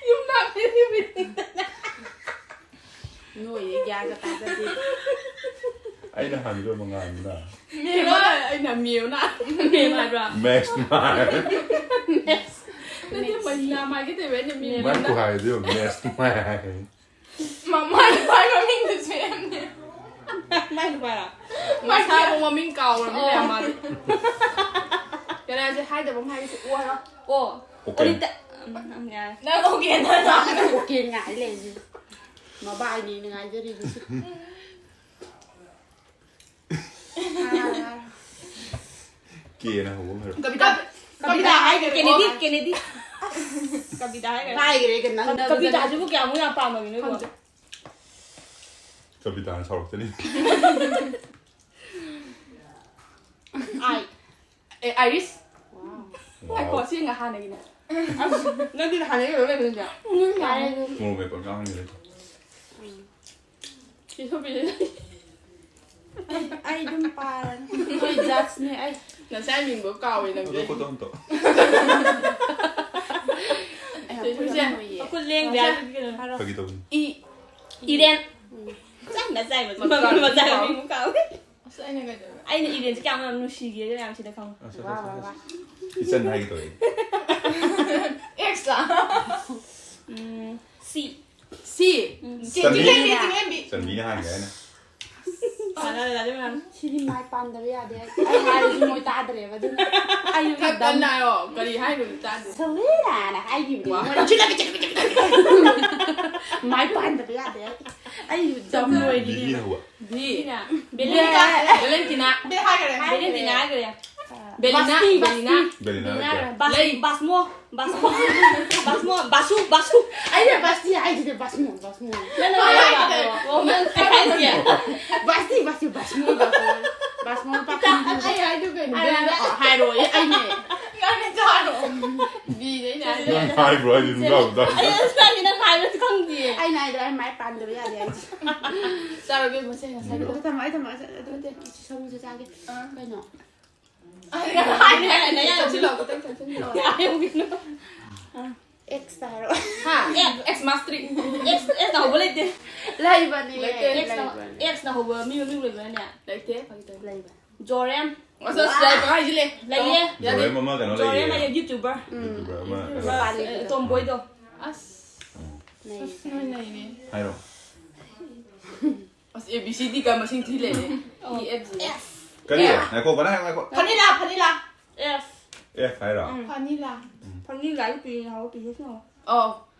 ꯌꯨꯝ ꯂꯥꯛꯄꯤꯔꯤꯕꯅꯤꯗꯅ꯫ ꯅꯣꯏꯌꯦ, ꯒ꯭ꯌꯥꯟꯒ ꯇꯥꯖꯗꯦ꯫ ꯑꯩꯅ ꯍꯥꯟꯕꯤꯔꯣ ꯃꯉꯥꯜꯗꯨꯅ? ꯃꯦꯅ, ꯑꯩꯅ ꯃꯦꯅ꯫ ꯃꯦ ꯍꯥꯏꯕ꯭ꯔꯥ? ꯃꯦꯛꯁ ꯃꯥꯏ꯫ ꯅꯠꯇꯦ, ꯃꯩꯅꯥ ꯃꯥꯏꯒꯤ ꯇꯧꯋꯦ, ꯑꯩꯅ ꯃꯦ ꯃꯥꯏ ꯃꯦꯅ꯫ ꯈꯨꯍꯥꯏꯗꯨ ꯌꯦꯡꯉꯨ, ꯃꯦꯛꯁ ꯃꯥꯏ ꯍꯥꯏ꯫ ꯃꯃꯥꯏ ꯃꯥꯏ ꯃꯃꯤꯡꯗꯨꯁꯨ ꯌꯥꯝꯅꯦ꯫ ꯃꯥꯏ ꯅꯨꯄꯥꯔꯣ? ꯃꯁꯥꯕꯨ ꯃꯃꯤꯡ ꯀꯥꯎꯔꯕꯅꯦ ꯑꯣ꯫ ꯃꯥꯗꯤ꯫ ꯀꯅꯥꯁꯦ ꯍꯥꯏꯗꯕ ꯑꯃ ꯍꯥꯏꯒꯦꯁꯦ, ꯑꯣ ꯍꯥꯏꯔꯣ꯫ ꯑꯣ꯫ ꯑꯣꯀꯦ꯫ ꯑꯣꯔꯤꯇ-, ꯎꯝ, ꯎꯝ, ꯌꯥꯔꯦ꯫ ꯅꯪ ꯑꯣꯀꯦ ꯅꯠꯇ꯭ꯔꯣ? ꯑꯣꯀꯦ ꯉꯥꯏ ꯂꯩꯔꯤꯁꯦ꯫ ꯃꯕꯥꯏꯅꯤꯅ ꯉꯥꯏꯖꯔꯤꯕꯁꯤ꯫ ꯀꯦꯅ ꯍꯧꯕ ꯑꯃ ꯍꯥꯏꯔꯣ꯫ ꯀꯕꯤꯇꯥ, ꯀꯕꯤꯇꯥ ꯍꯥꯏꯈ꯭ꯔꯦ꯫ ꯀꯦꯅꯦꯗꯤ, ꯀꯦꯅꯦꯗꯤ꯫ ꯀꯕꯤꯇꯥ ꯍꯥꯏꯈ꯭ꯔꯦ꯫ ꯍꯥꯏꯈ꯭ꯔꯦ, ꯀꯅꯥ-, ꯀꯕꯤꯇꯥꯁꯤꯕꯨ ꯀꯌꯥꯃꯨꯛ ꯌꯥꯝ ꯄꯥꯝꯃꯒꯦ ꯅꯣꯏꯕꯣ? ꯈꯪꯗꯦ꯫ ꯀꯕꯤꯇꯥꯅ ꯁꯥꯎꯔꯛꯇꯅꯤ꯫ ꯑꯥꯏ꯫ ꯑꯦ, ꯑꯥꯏꯔꯤꯁ꯫ ꯋꯥꯎ꯫ ꯉꯥꯏꯈꯣ, ꯁꯤ ꯉꯥ ꯍꯥꯟꯅꯒꯤꯅꯦ꯫ ꯑꯁ, ꯅꯪꯗꯤ ꯍꯥꯟꯅꯒꯤ ꯑꯣꯏꯔ ꯂꯩꯕ ꯅꯠꯇ꯭ꯔꯣ? ꯎꯝ, ꯌꯥꯔꯦ ꯑꯗꯨ꯫ ꯃꯣꯔꯣꯛ ꯃꯦꯠꯄ ꯉꯥꯡꯉꯤꯔ? ꯎꯝ꯫ ꯁꯤ ꯊꯣꯛꯄꯤꯁꯦ꯫ ꯑꯩ, ꯑꯩ ꯑꯗꯨꯝ ꯄꯥꯔꯅꯤ꯫ ꯅꯣꯏ judgeꯅꯦ ꯑꯩ꯫ ꯅꯆꯥꯏ ꯃꯤꯡꯕꯨ ꯀꯥꯎꯋꯦ ꯅꯪꯗꯤ꯫ ꯑꯗꯣ ꯈꯨꯠꯇꯣ ꯑꯝꯇ꯫ ꯑꯩ ꯁꯤ, ꯁꯤ, ꯁꯤ꯫ ꯈꯨꯠ ꯂꯦꯡꯗꯦ ꯍꯥꯏꯕꯗꯤ ꯀꯩꯅꯣ? ꯐꯥꯒꯤ ꯇꯧꯕꯅꯤ꯫ ꯏ-, ꯏꯔꯦꯟ꯫ ꯎꯝ꯫ ꯆꯥꯏ ꯅꯆꯥꯏ ꯃꯆꯥ-, ꯃꯆꯥ ꯃꯤꯡꯕꯨ ꯀꯥꯎꯋꯦ꯫ ꯑꯁ, ꯑꯩꯅ ꯀꯩꯗꯧꯔꯦ? ꯑꯩꯅ ꯏꯔꯦꯟꯁꯦ ꯀꯌꯥꯝ ꯌꯥꯝ ꯅꯨꯡꯁꯤꯒꯦ ꯃꯌꯥꯝꯁꯤꯗ ꯈꯪꯉꯨ꯫ ꯑꯁ, ꯑꯁ, ꯋꯥ, ꯑꯁ, ꯋꯥ, ꯑꯁ꯫ ꯋꯥ꯫ ꯏꯆꯟ ꯍꯥꯏꯒꯦ ꯇꯧꯔꯛꯏ꯫ Ex ꯎꯝ, ꯁꯤ꯫ ꯁꯤ꯫ ꯎꯝ꯫ ꯆꯤꯡ-, ꯆꯟꯕꯤ꯫ ꯆꯤꯡꯂꯦꯝꯕꯤ, ꯆꯤꯡꯂꯦꯝꯕꯤ꯫ ꯆꯟꯕꯤꯅ ꯍꯥꯟꯒꯦ ꯍꯥꯏꯅ꯫ ꯁꯤꯗꯤ ꯃꯥꯏ ꯄꯥꯟꯗꯕ ꯌꯥꯗꯦ꯫ ꯑꯩ ꯍꯥꯏꯔꯁꯨ ꯃꯣꯏ ꯇꯥꯗ꯭ꯔꯦꯕ, ꯑꯗꯨꯅ ꯑꯩ ꯈꯔ ꯀꯟꯅ ꯍꯥꯏꯔꯣ꯫ ꯀꯔꯤ ꯍꯥꯏꯅꯣ ꯇꯥꯗꯦ꯫ ꯁꯂꯤꯅꯥꯅ ꯍꯥꯏꯈꯤꯕꯅꯦ꯫ ꯋꯥ꯫ ꯃꯣꯏꯅ ꯃꯥꯏ ꯄꯥꯟꯗꯕ ꯌꯥꯗꯦ꯫ ꯑꯩ ꯗꯝ ꯂꯣꯏꯔꯤꯅꯦ꯫ ꯕꯤꯅ ꯍꯧꯕ꯫ B. Valentina. Valentina. Bay ꯍꯥꯏꯈꯔꯦ꯫ Valentina ꯍꯥꯏꯈꯔꯦ꯫ ꯕꯦꯂꯤꯅꯥ, ꯕꯥꯁꯇꯤ, ꯕꯦꯂꯤꯅꯥ꯫ ꯕꯥꯁꯇꯤ꯫ ꯕꯦꯂꯤꯅꯥ ꯅꯠꯇꯦ꯫ ꯕꯥꯁ-, ꯂꯩ꯫ ꯕꯥꯁꯃꯣ, ꯕꯥꯁꯃꯣ꯫ ꯕꯥꯁꯃꯣ, ꯕꯥꯁꯨ, ꯕꯥꯁꯨ꯫ ꯑꯩꯅ ꯕꯥꯁꯇꯤ ꯍꯥꯏꯁꯤꯗꯤ ꯕꯥꯁꯃꯣ, ꯕꯥꯁꯃꯣ꯫ ꯅꯪꯅ ꯍꯥꯏ ꯍꯥꯏꯕ꯫ ꯍꯥꯏ ꯍꯥꯏ꯫ ꯑꯣ, ꯅꯪ ꯀꯩ ꯍꯥꯏꯁꯤꯒꯦ? ꯕꯥꯁꯇꯤ, ꯕꯥꯁꯇꯤ, ꯕꯥꯁꯃꯣ, ꯕꯥꯁꯃꯣ꯫ ꯕꯥꯁꯃꯣ ꯂꯨꯄꯥ ꯀꯨꯟ ꯄꯤꯕ꯫ ꯑꯩ ꯍꯥꯏꯗꯨ ꯀꯩꯅꯣ? ꯑꯩ ꯍꯥꯏ-, ꯑꯣ, ꯍꯥꯏꯔꯛꯑꯣ, ꯑꯩ, ꯑꯩꯅꯦ꯫ ꯅꯪꯅ ꯆꯥꯔꯣ꯫ ꯕꯤꯗ ꯑꯩꯅ ꯍꯥꯏꯗꯣ꯫ ꯅꯪ ꯍꯥꯏꯕ꯭ꯔꯣ? ꯑꯩꯗꯤ ꯁꯨꯡꯇꯥ ꯇꯥꯗꯦ꯫ ꯑꯩ ꯅꯪ ꯍꯥꯏꯕ ꯈꯪꯗꯤꯌꯦ꯫ ꯑꯩꯅ ꯍꯥꯏꯗꯣ ꯑꯩ ꯃꯥꯏ ꯄꯥꯟꯗꯕ ꯌꯥꯗꯦ ꯍꯥꯏꯁꯦ꯫ ꯆꯥꯔꯣ, ꯏꯕꯦꯝꯃ, ꯁꯦ, ꯉꯁꯥꯏꯒꯤꯗꯣ꯫ ꯑꯗꯨ ꯊꯝꯃꯣ, ꯑꯩ ꯊꯝꯃꯣ, ꯑꯩ ꯊꯝꯃꯣ, ꯑꯗꯨ ꯅꯠꯇꯦ, ꯁꯤ ꯁꯔꯨꯁꯦ ꯆꯥꯒꯦ꯫ ꯑꯥ꯫ ꯀꯩꯅꯣ? ꯆꯠꯁꯤꯜꯂꯣ, ꯈꯤꯇꯪ ꯆꯠꯁꯤꯜꯂꯣ꯫ ꯑꯦꯛꯁꯇ ꯍꯥꯏꯔꯛꯑꯣ꯫ ꯍꯥ? ꯑꯦꯛꯁ ꯃꯥꯁꯇ꯭ꯔꯤ꯫ ꯑꯦꯛꯁ, ꯑꯦꯛꯁꯅ ꯍꯧꯕ ꯂꯩꯇꯦ꯫ ꯂꯩꯕꯅꯦ, ꯂꯩꯇꯦ꯫ ꯑꯦꯛꯁꯅ, ꯂꯩꯕꯅꯦ꯫ ꯑꯦꯛꯁꯅ ꯍꯧꯕ ꯃꯤ ꯃꯃꯤꯡ ꯂꯩꯕ꯭ꯔꯅꯦ? ꯂꯩꯇꯦ, ꯐꯥꯒꯤ ꯇꯧꯕꯅꯦ꯫ ꯂꯩꯕꯅꯦ꯫ ꯖꯣꯔꯦꯝ꯫ ꯑꯁ, ꯑꯁ, ꯂꯩ, ꯄꯪꯍꯥꯏ ꯍꯥꯏꯖꯤꯜꯂꯦ꯫ ꯂꯩꯌꯦ꯫ ꯌꯥꯗꯦ꯫ ꯖꯣꯔꯦꯝ ꯑꯃ ꯀꯩꯅꯣ ꯖꯣꯔꯦꯝ ꯂꯩꯌꯦ꯫ ꯍꯥꯏꯌꯦ, ꯌꯨꯇ꯭ꯌꯨꯕꯔ꯫ ꯌꯨꯇ꯭ꯌꯨꯕꯔ ꯑꯃ ꯀꯩꯅꯣ꯫ ꯅꯨꯄꯥ ꯂꯩꯕꯗꯣ꯫ ꯑꯦ, ꯇꯣꯝꯕꯣꯏꯗꯣ꯫ ꯑꯁ꯫ ꯎꯝ꯫ ꯑꯁ, ꯅꯣꯏ ꯅꯩꯅꯦ꯫ ꯍꯥꯏꯔꯣ꯫ ꯑꯁ, A B C D ꯀ ꯃꯁꯤꯡ ꯊꯤ ꯂꯩꯔꯦ꯫ ꯑꯣ꯫ E, F, G꯫ F꯫ ꯀꯔꯤ? F꯫ ꯉꯥꯏꯈꯣ, ꯀꯅꯥ ꯍꯥꯏ-, ꯉꯥꯏꯈꯣ꯫ ꯐꯅꯤꯂꯥ, ꯐꯅꯤꯂꯥ꯫ F꯫ F ꯍꯥꯏꯔꯣ? ꯎꯝ꯫ ꯐꯅꯤꯂꯥ꯫ ꯎꯝ꯫ ꯐꯅꯤꯂꯥ ꯄꯤ ꯍꯥꯏꯕ ꯄꯤ ꯍꯦꯁꯅꯣ꯫ ꯑꯧ꯫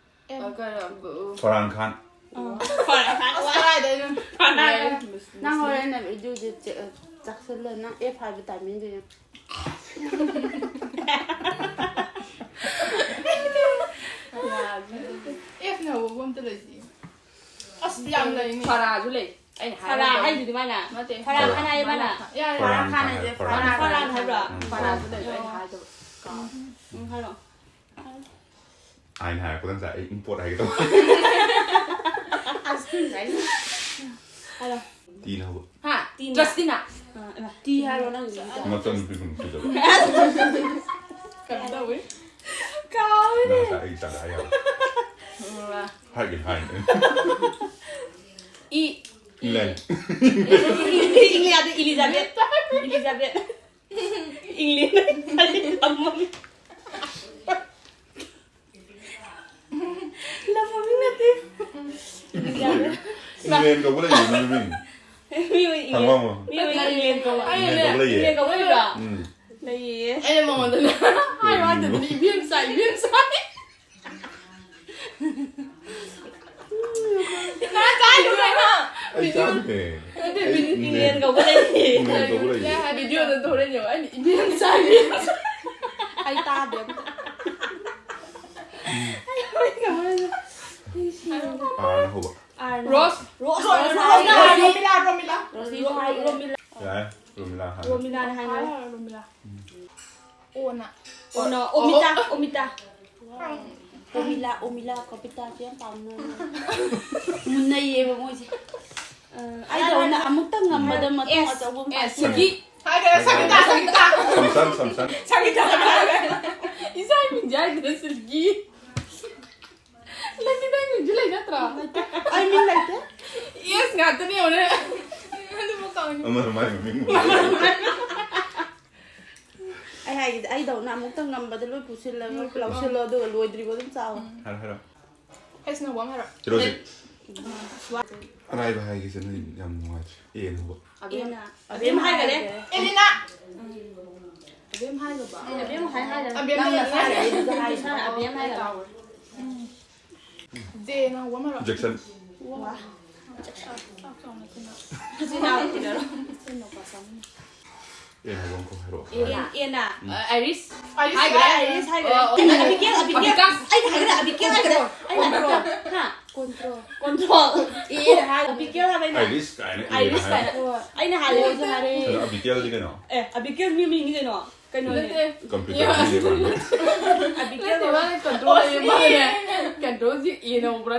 F꯫ ꯑ, ꯀꯔꯝꯕ, ꯎ꯫ ꯐꯔꯍꯥꯟ ꯈꯥꯟ꯫ ꯑꯣ꯫ ꯐꯔꯍꯥꯟ ꯈꯥꯟ꯫ ꯑꯁ, ꯀꯔꯥꯏꯗꯩꯅꯣ? ꯐꯔꯍꯥꯟ ꯈꯥꯟ꯫ ꯅꯪ ꯍꯣꯔꯦꯟ ꯚꯤꯗꯤꯑꯣꯁꯦ ꯆꯦ-, ꯆꯥꯛꯁꯤꯜꯂ ꯅꯪ F ꯍꯥꯏꯕ ꯇꯥꯏꯃꯤꯡꯗꯨꯗ꯫ ꯌꯥꯗ꯭ꯔꯦ꯫ F ꯅ ꯍꯧꯕ ꯑꯝꯇ ꯂꯩꯇꯦ꯫ ꯑꯁ, ꯌꯥꯝ ꯂꯩꯅꯦ꯫ ꯐꯔꯥꯁꯨ ꯂꯩ꯫ ꯑꯩꯅ ꯐꯔꯥ ꯍꯥꯏꯔꯝꯕꯅꯦ꯫ ꯍꯥꯏꯗꯨꯗꯤ ꯃꯥꯅ? ꯅꯠꯇꯦ꯫ ꯐꯔꯥ ꯈꯥꯟ ꯍꯥꯏꯌꯦ ꯃꯥꯅ? ꯌꯥꯔꯦ꯫ ꯐꯔꯥꯟ ꯈꯥꯟ ꯍꯥꯏꯁꯦ ꯐꯔꯥꯟ ꯐꯔꯥꯟ ꯈꯥꯟ꯫ ꯈꯥꯟ ꯍꯥꯏꯕ꯭ꯔꯣ? ꯎꯝ꯫ ꯐꯔꯥꯁꯨ ꯂꯩꯕ ꯑꯩꯅ ꯍꯥꯏꯗꯕ꯫ ꯀꯥꯎ꯫ ꯎꯝ, ꯍꯥꯏꯔꯛꯑꯣ꯫ ꯑꯩꯅ ꯍꯥꯏꯔꯛꯄꯗ ꯉꯁꯥꯏ ꯑꯩ import ꯍꯥꯏꯒꯦ ꯇꯧꯕ꯫ ꯑꯁ, ꯍꯥꯏꯔꯣ꯫ ꯇꯤꯅ ꯍꯧꯕ꯫ ꯍꯥ? ꯇꯤꯅ꯫ ꯖꯁꯇꯤꯅ꯫ ꯑ, ꯏꯃꯥ, ꯇꯤ ꯍꯥꯏꯔꯣ ꯅꯪꯒꯤꯗꯨꯗ꯫ ꯃꯆꯟꯅꯨꯄꯤ ꯃꯃꯤꯡ ꯊꯤꯖꯕ꯫ ꯀꯩꯅꯣ ꯇꯧꯋꯤ꯫ ꯀꯥꯎꯋꯤꯅꯦ꯫ ꯅꯪ ꯉꯁꯥꯏ ꯑꯩꯒꯤ ꯆꯥꯛ ꯍꯥꯏ ꯌꯥꯕ꯫ ꯎꯝ꯫ ꯍꯥꯏꯒꯦ ꯍꯥꯏꯅꯦ꯫ ꯏ꯫ ꯏꯪꯂꯦꯟ꯫ ꯏꯪꯂꯦꯟ ꯑꯗꯨ ꯏꯂꯤꯖꯥꯕꯦꯠ꯫ ꯏꯂꯤꯖꯥꯕꯦꯠ꯫ ꯏꯪꯂꯦꯟ꯫ ꯑꯃ꯫ ꯏꯪꯂꯦꯟ ꯀꯧꯕ ꯂꯩꯌꯦ ꯃꯤ ꯃꯃꯤꯡ꯫ ꯃꯤ ꯑꯣꯏ ꯏꯪꯂꯦꯟ꯫ ꯍꯪꯉꯣ ꯍꯪꯉꯣ꯫ ꯃꯤ ꯑꯣꯏ ꯏꯪꯂꯦꯟ ꯀꯧꯕ꯫ ꯏꯪꯂꯦꯟ ꯀꯧꯕ ꯂꯩꯌꯦ꯫ ꯏꯪꯂꯦꯟ ꯀꯧꯕ ꯂꯩꯕ꯭ꯔꯣ? ꯎꯝ꯫ ꯂꯩꯌꯦ꯫ ꯑꯩꯅ ꯃꯉꯣꯟꯗꯅꯦ ꯍꯥꯏꯔꯣ ꯍꯥꯏꯗꯕꯅꯤ, ꯏꯕꯦꯝ ꯁꯥꯏ, ꯏꯕꯦꯝ ꯁꯥꯏ꯫ ꯀꯅꯥ ꯆꯥꯏꯅꯣ ꯀꯩꯅꯣ? ꯑꯩ ꯆꯥꯗꯦ꯫ ꯅꯠꯇꯦ, ꯑꯩ ꯏꯪꯂꯦꯟ ꯏꯪꯂꯦꯟ ꯀꯧꯕ ꯂꯩꯌꯦ꯫ ꯏꯪꯂꯦꯟ ꯀꯧꯕ ꯂꯩꯌꯦ꯫ ꯚꯤꯗꯤꯑꯣꯗ ꯊꯣꯛꯂꯛꯏꯅꯦꯕ, ꯑꯩꯅ ꯏꯕꯦꯝ ꯁꯥꯏ, ꯏꯕꯦꯝ ꯁꯥꯏ꯫ ꯑꯩ ꯇꯥꯗꯦ ꯑꯝꯇ꯫ ꯑꯥꯔꯅ ꯍꯧꯕ꯫ ꯑꯥꯔꯅ꯫ ꯔꯣꯁ꯫ ꯔꯣꯁ, ꯔꯣꯁ, ꯔꯣꯁ ꯍꯥꯏ꯫ ꯔꯣꯁ꯫ ꯔꯣꯃꯤꯂꯥ, ꯔꯣꯃꯤꯂꯥ꯫ ꯔꯣꯁ ꯍꯥꯏ, ꯔꯣꯃꯤꯂꯥ꯫ ꯌꯥꯔꯦ, ꯔꯣꯃꯤꯂꯥ ꯍꯥꯏꯔꯣ꯫ ꯔꯣꯃꯤꯂꯥꯅ ꯍꯥꯏꯅ꯫ ꯔꯣꯃꯤꯂꯥ꯫ ꯑꯣꯅ꯫ ꯑꯣꯅ, ꯑꯣꯃꯤꯇꯥ, ꯑꯣ, ꯑꯣ꯫ ꯑꯣꯃꯤꯇꯥ꯫ ꯑꯣꯃꯤꯂꯥ, ꯑꯣꯃꯤꯂꯥ, ꯀꯣꯄꯤꯇꯥꯁꯦ ꯌꯥꯝ ꯄꯥꯝꯅꯕꯅꯦ꯫ ꯃꯨꯟꯅꯩꯌꯦꯕ ꯃꯣꯏꯁꯦ꯫ ꯑ, ꯑꯩꯗꯧꯅ ꯑꯃꯨꯛꯇꯪ ꯉꯝꯕꯗ ꯃꯇꯣꯡ ꯑꯦꯁ, ꯑꯆꯧꯕ ꯑꯃ ꯑꯦꯁ, ꯄꯥꯏꯁꯤꯜꯂꯦ꯫ ꯁꯤꯒꯤ꯫ ꯍꯥꯏꯈ꯭ꯔꯦ, ꯁꯪꯒꯤꯇꯥ, ꯁꯪꯒꯤꯇꯥ꯫ ꯁꯝꯁꯟ, ꯁꯝꯁꯟ꯫ ꯁꯪꯒꯤꯇꯥ꯫ ꯏꯆꯥ ꯏꯃꯤꯡꯁꯦ ꯍꯥꯏꯗꯅ ꯁꯤꯜꯒꯤ꯫ ꯅꯪꯗꯤ ꯅꯪ ꯃꯤꯡꯁꯨ ꯂꯩ ꯅꯠꯇ꯭ꯔꯣ? ꯑꯩ ꯃꯤꯡ ꯂꯩꯇꯦ꯫ ꯑꯦꯁ ꯉꯥꯛꯇꯅꯦ ꯌꯦꯡꯉꯨꯅꯦ꯫ ꯑꯗꯨꯕꯨ ꯀꯥꯎꯅꯤ꯫ ꯑꯃꯅ ꯃꯥꯏ ꯃꯃꯤꯡ꯫ ꯑꯩ ꯍꯥꯏꯒꯦ, ꯑꯩꯗꯧꯅ ꯑꯃꯨꯛꯇꯪ ꯉꯝꯕꯗ ꯂꯣꯏ ꯄꯨꯁꯤꯜꯂꯒ ꯎꯝ, ꯂꯧꯁꯤꯜꯂꯣ, ꯑꯗꯨꯒ ꯂꯣꯏꯗ꯭ꯔꯤꯕ ꯑꯗꯨꯝ ꯆꯥꯎ꯫ ꯎꯝ꯫ ꯍꯥꯏꯔꯣ, ꯍꯥꯏꯔꯣ꯫ ꯑꯩꯁꯤꯅ ꯋꯥ ꯑꯃ ꯍꯥꯏꯔꯣ꯫ ꯍꯤꯔꯣꯖꯤꯠ꯫ ꯎꯝ꯫ ꯑꯔꯥꯏꯕ ꯍꯥꯏꯒꯦꯁꯦ, ꯅꯣꯏ ꯌꯥꯝ ꯅꯨꯡꯉꯥꯏꯇ꯭ꯔꯦ꯫ ꯑꯦꯅ ꯍꯧꯕ꯫ ꯑꯕꯦꯝ꯫ ꯑꯦꯅ꯫ ꯑꯕꯦꯝ ꯍꯥꯏꯈꯔꯦ꯫ ꯑꯦꯂꯤꯅꯥ꯫ ꯎꯝ꯫ ꯑꯕꯦꯝ ꯍꯥꯏꯈ꯭ꯔꯕ? ꯑꯦ, ꯑꯕꯦꯝ ꯍꯥꯏ ꯍꯥꯏꯈ꯭ꯔꯦ꯫ ꯑꯕꯦꯝ ꯅꯪꯅ ꯍꯥꯏꯈ꯭ꯔꯦ, ꯑꯩ ꯑꯗꯨꯗ ꯍꯥꯏꯈ꯭ꯔꯦ꯫ ꯑꯕꯦꯝ ꯍꯥꯏꯈ꯭ꯔꯦ꯫ ꯎꯝ꯫ ꯖꯦꯅ ꯍꯧꯕ ꯑꯃ ꯍꯥꯏꯔꯣ꯫ ꯖꯦꯛꯁꯟ꯫ ꯋꯥ꯫ ꯆꯥꯛ ꯆꯥꯎꯅ ꯊꯤꯟꯅ꯫ ꯊꯤꯟꯅ, ꯊꯤꯟꯅꯔꯣ꯫ ꯊꯤꯟꯅ ꯄꯥ ꯆꯥꯃꯤꯟꯅ꯫ ꯑꯦꯅ ꯍꯧꯕ ꯑꯃꯈꯛ ꯍꯥꯏꯔꯛꯑꯣ꯫ ꯑꯦꯅ꯫ ꯑꯦꯅ꯫ ꯎꯝ꯫ ꯑ, ꯑꯥꯏꯔꯤꯁ꯫ ꯑꯥꯏꯔꯤꯁ ꯍꯥꯏꯈ꯭ꯔꯦ꯫ ꯍꯥꯏꯈ꯭ꯔꯦ꯫ ꯑꯥꯏꯔꯤꯁ ꯍꯥꯏꯈ꯭ꯔꯦ꯫ ꯑꯣ, ꯑꯣ꯫ ꯑꯦꯅ, ꯑꯕꯤꯒꯦꯜ, ꯑꯕꯤꯒꯦꯜ꯫ ꯑꯕꯤꯀꯥꯁ꯫ ꯑꯩꯅ ꯍꯥꯏꯈ꯭ꯔꯦ, ꯑꯕꯤꯒꯦꯜ ꯍꯥꯏꯈ꯭ꯔꯦ꯫ ꯑꯩꯅ ꯍꯥꯏꯈ꯭ꯔꯦ꯫ ꯍꯥ? ꯀꯣꯟꯇ꯭ꯔꯣꯜ꯫ ꯀꯣꯟꯇ꯭ꯔꯣꯜ꯫ ꯑꯦꯅ ꯍꯥꯏꯈ꯭ꯔꯦ꯫ ꯑꯕꯤꯒꯦꯜ ꯍꯥꯏꯕ ꯑꯩꯅ꯫ ꯑꯥꯏꯔꯤꯁ ꯀꯥꯏꯅ ꯑꯦꯅ ꯑꯥꯏꯔꯤꯁ ꯍꯥꯏ꯫ ꯀꯥꯏꯅ꯫ ꯑꯣ꯫ ꯑꯩꯅ ꯍꯥꯜꯂꯦ, ꯑꯩꯁꯨ ꯍꯥꯏꯔꯦ꯫ ꯑꯗꯣ ꯑꯕꯤꯒꯦꯜꯗꯤ ꯀꯩꯅꯣ? ꯑꯦ, ꯑꯕꯤꯒꯦꯜ ꯃꯤ ꯃꯤꯡꯅꯤ ꯀꯩꯅꯣ꯫ ꯀꯩꯅꯣꯅꯦ꯫ ꯅꯠꯇꯦ꯫ ꯀꯝꯄ꯭ꯌꯨꯇꯔ ꯌꯥ꯫ ꯃꯤꯅꯦ ꯃꯥꯅꯦ꯫ ꯑꯕꯤꯒꯦꯜ ꯅꯠꯇꯦ, ꯃꯥꯅ ꯀꯟꯇ꯭ꯔꯣꯜ ꯂꯩꯌꯦ, ꯑꯣ, ꯃꯥꯅꯅꯦ꯫ ꯁꯤ꯫ ꯀꯟꯇ꯭ꯔꯣꯜꯁꯤ ꯑꯦꯅ ꯍꯧꯕ꯭ꯔꯥ?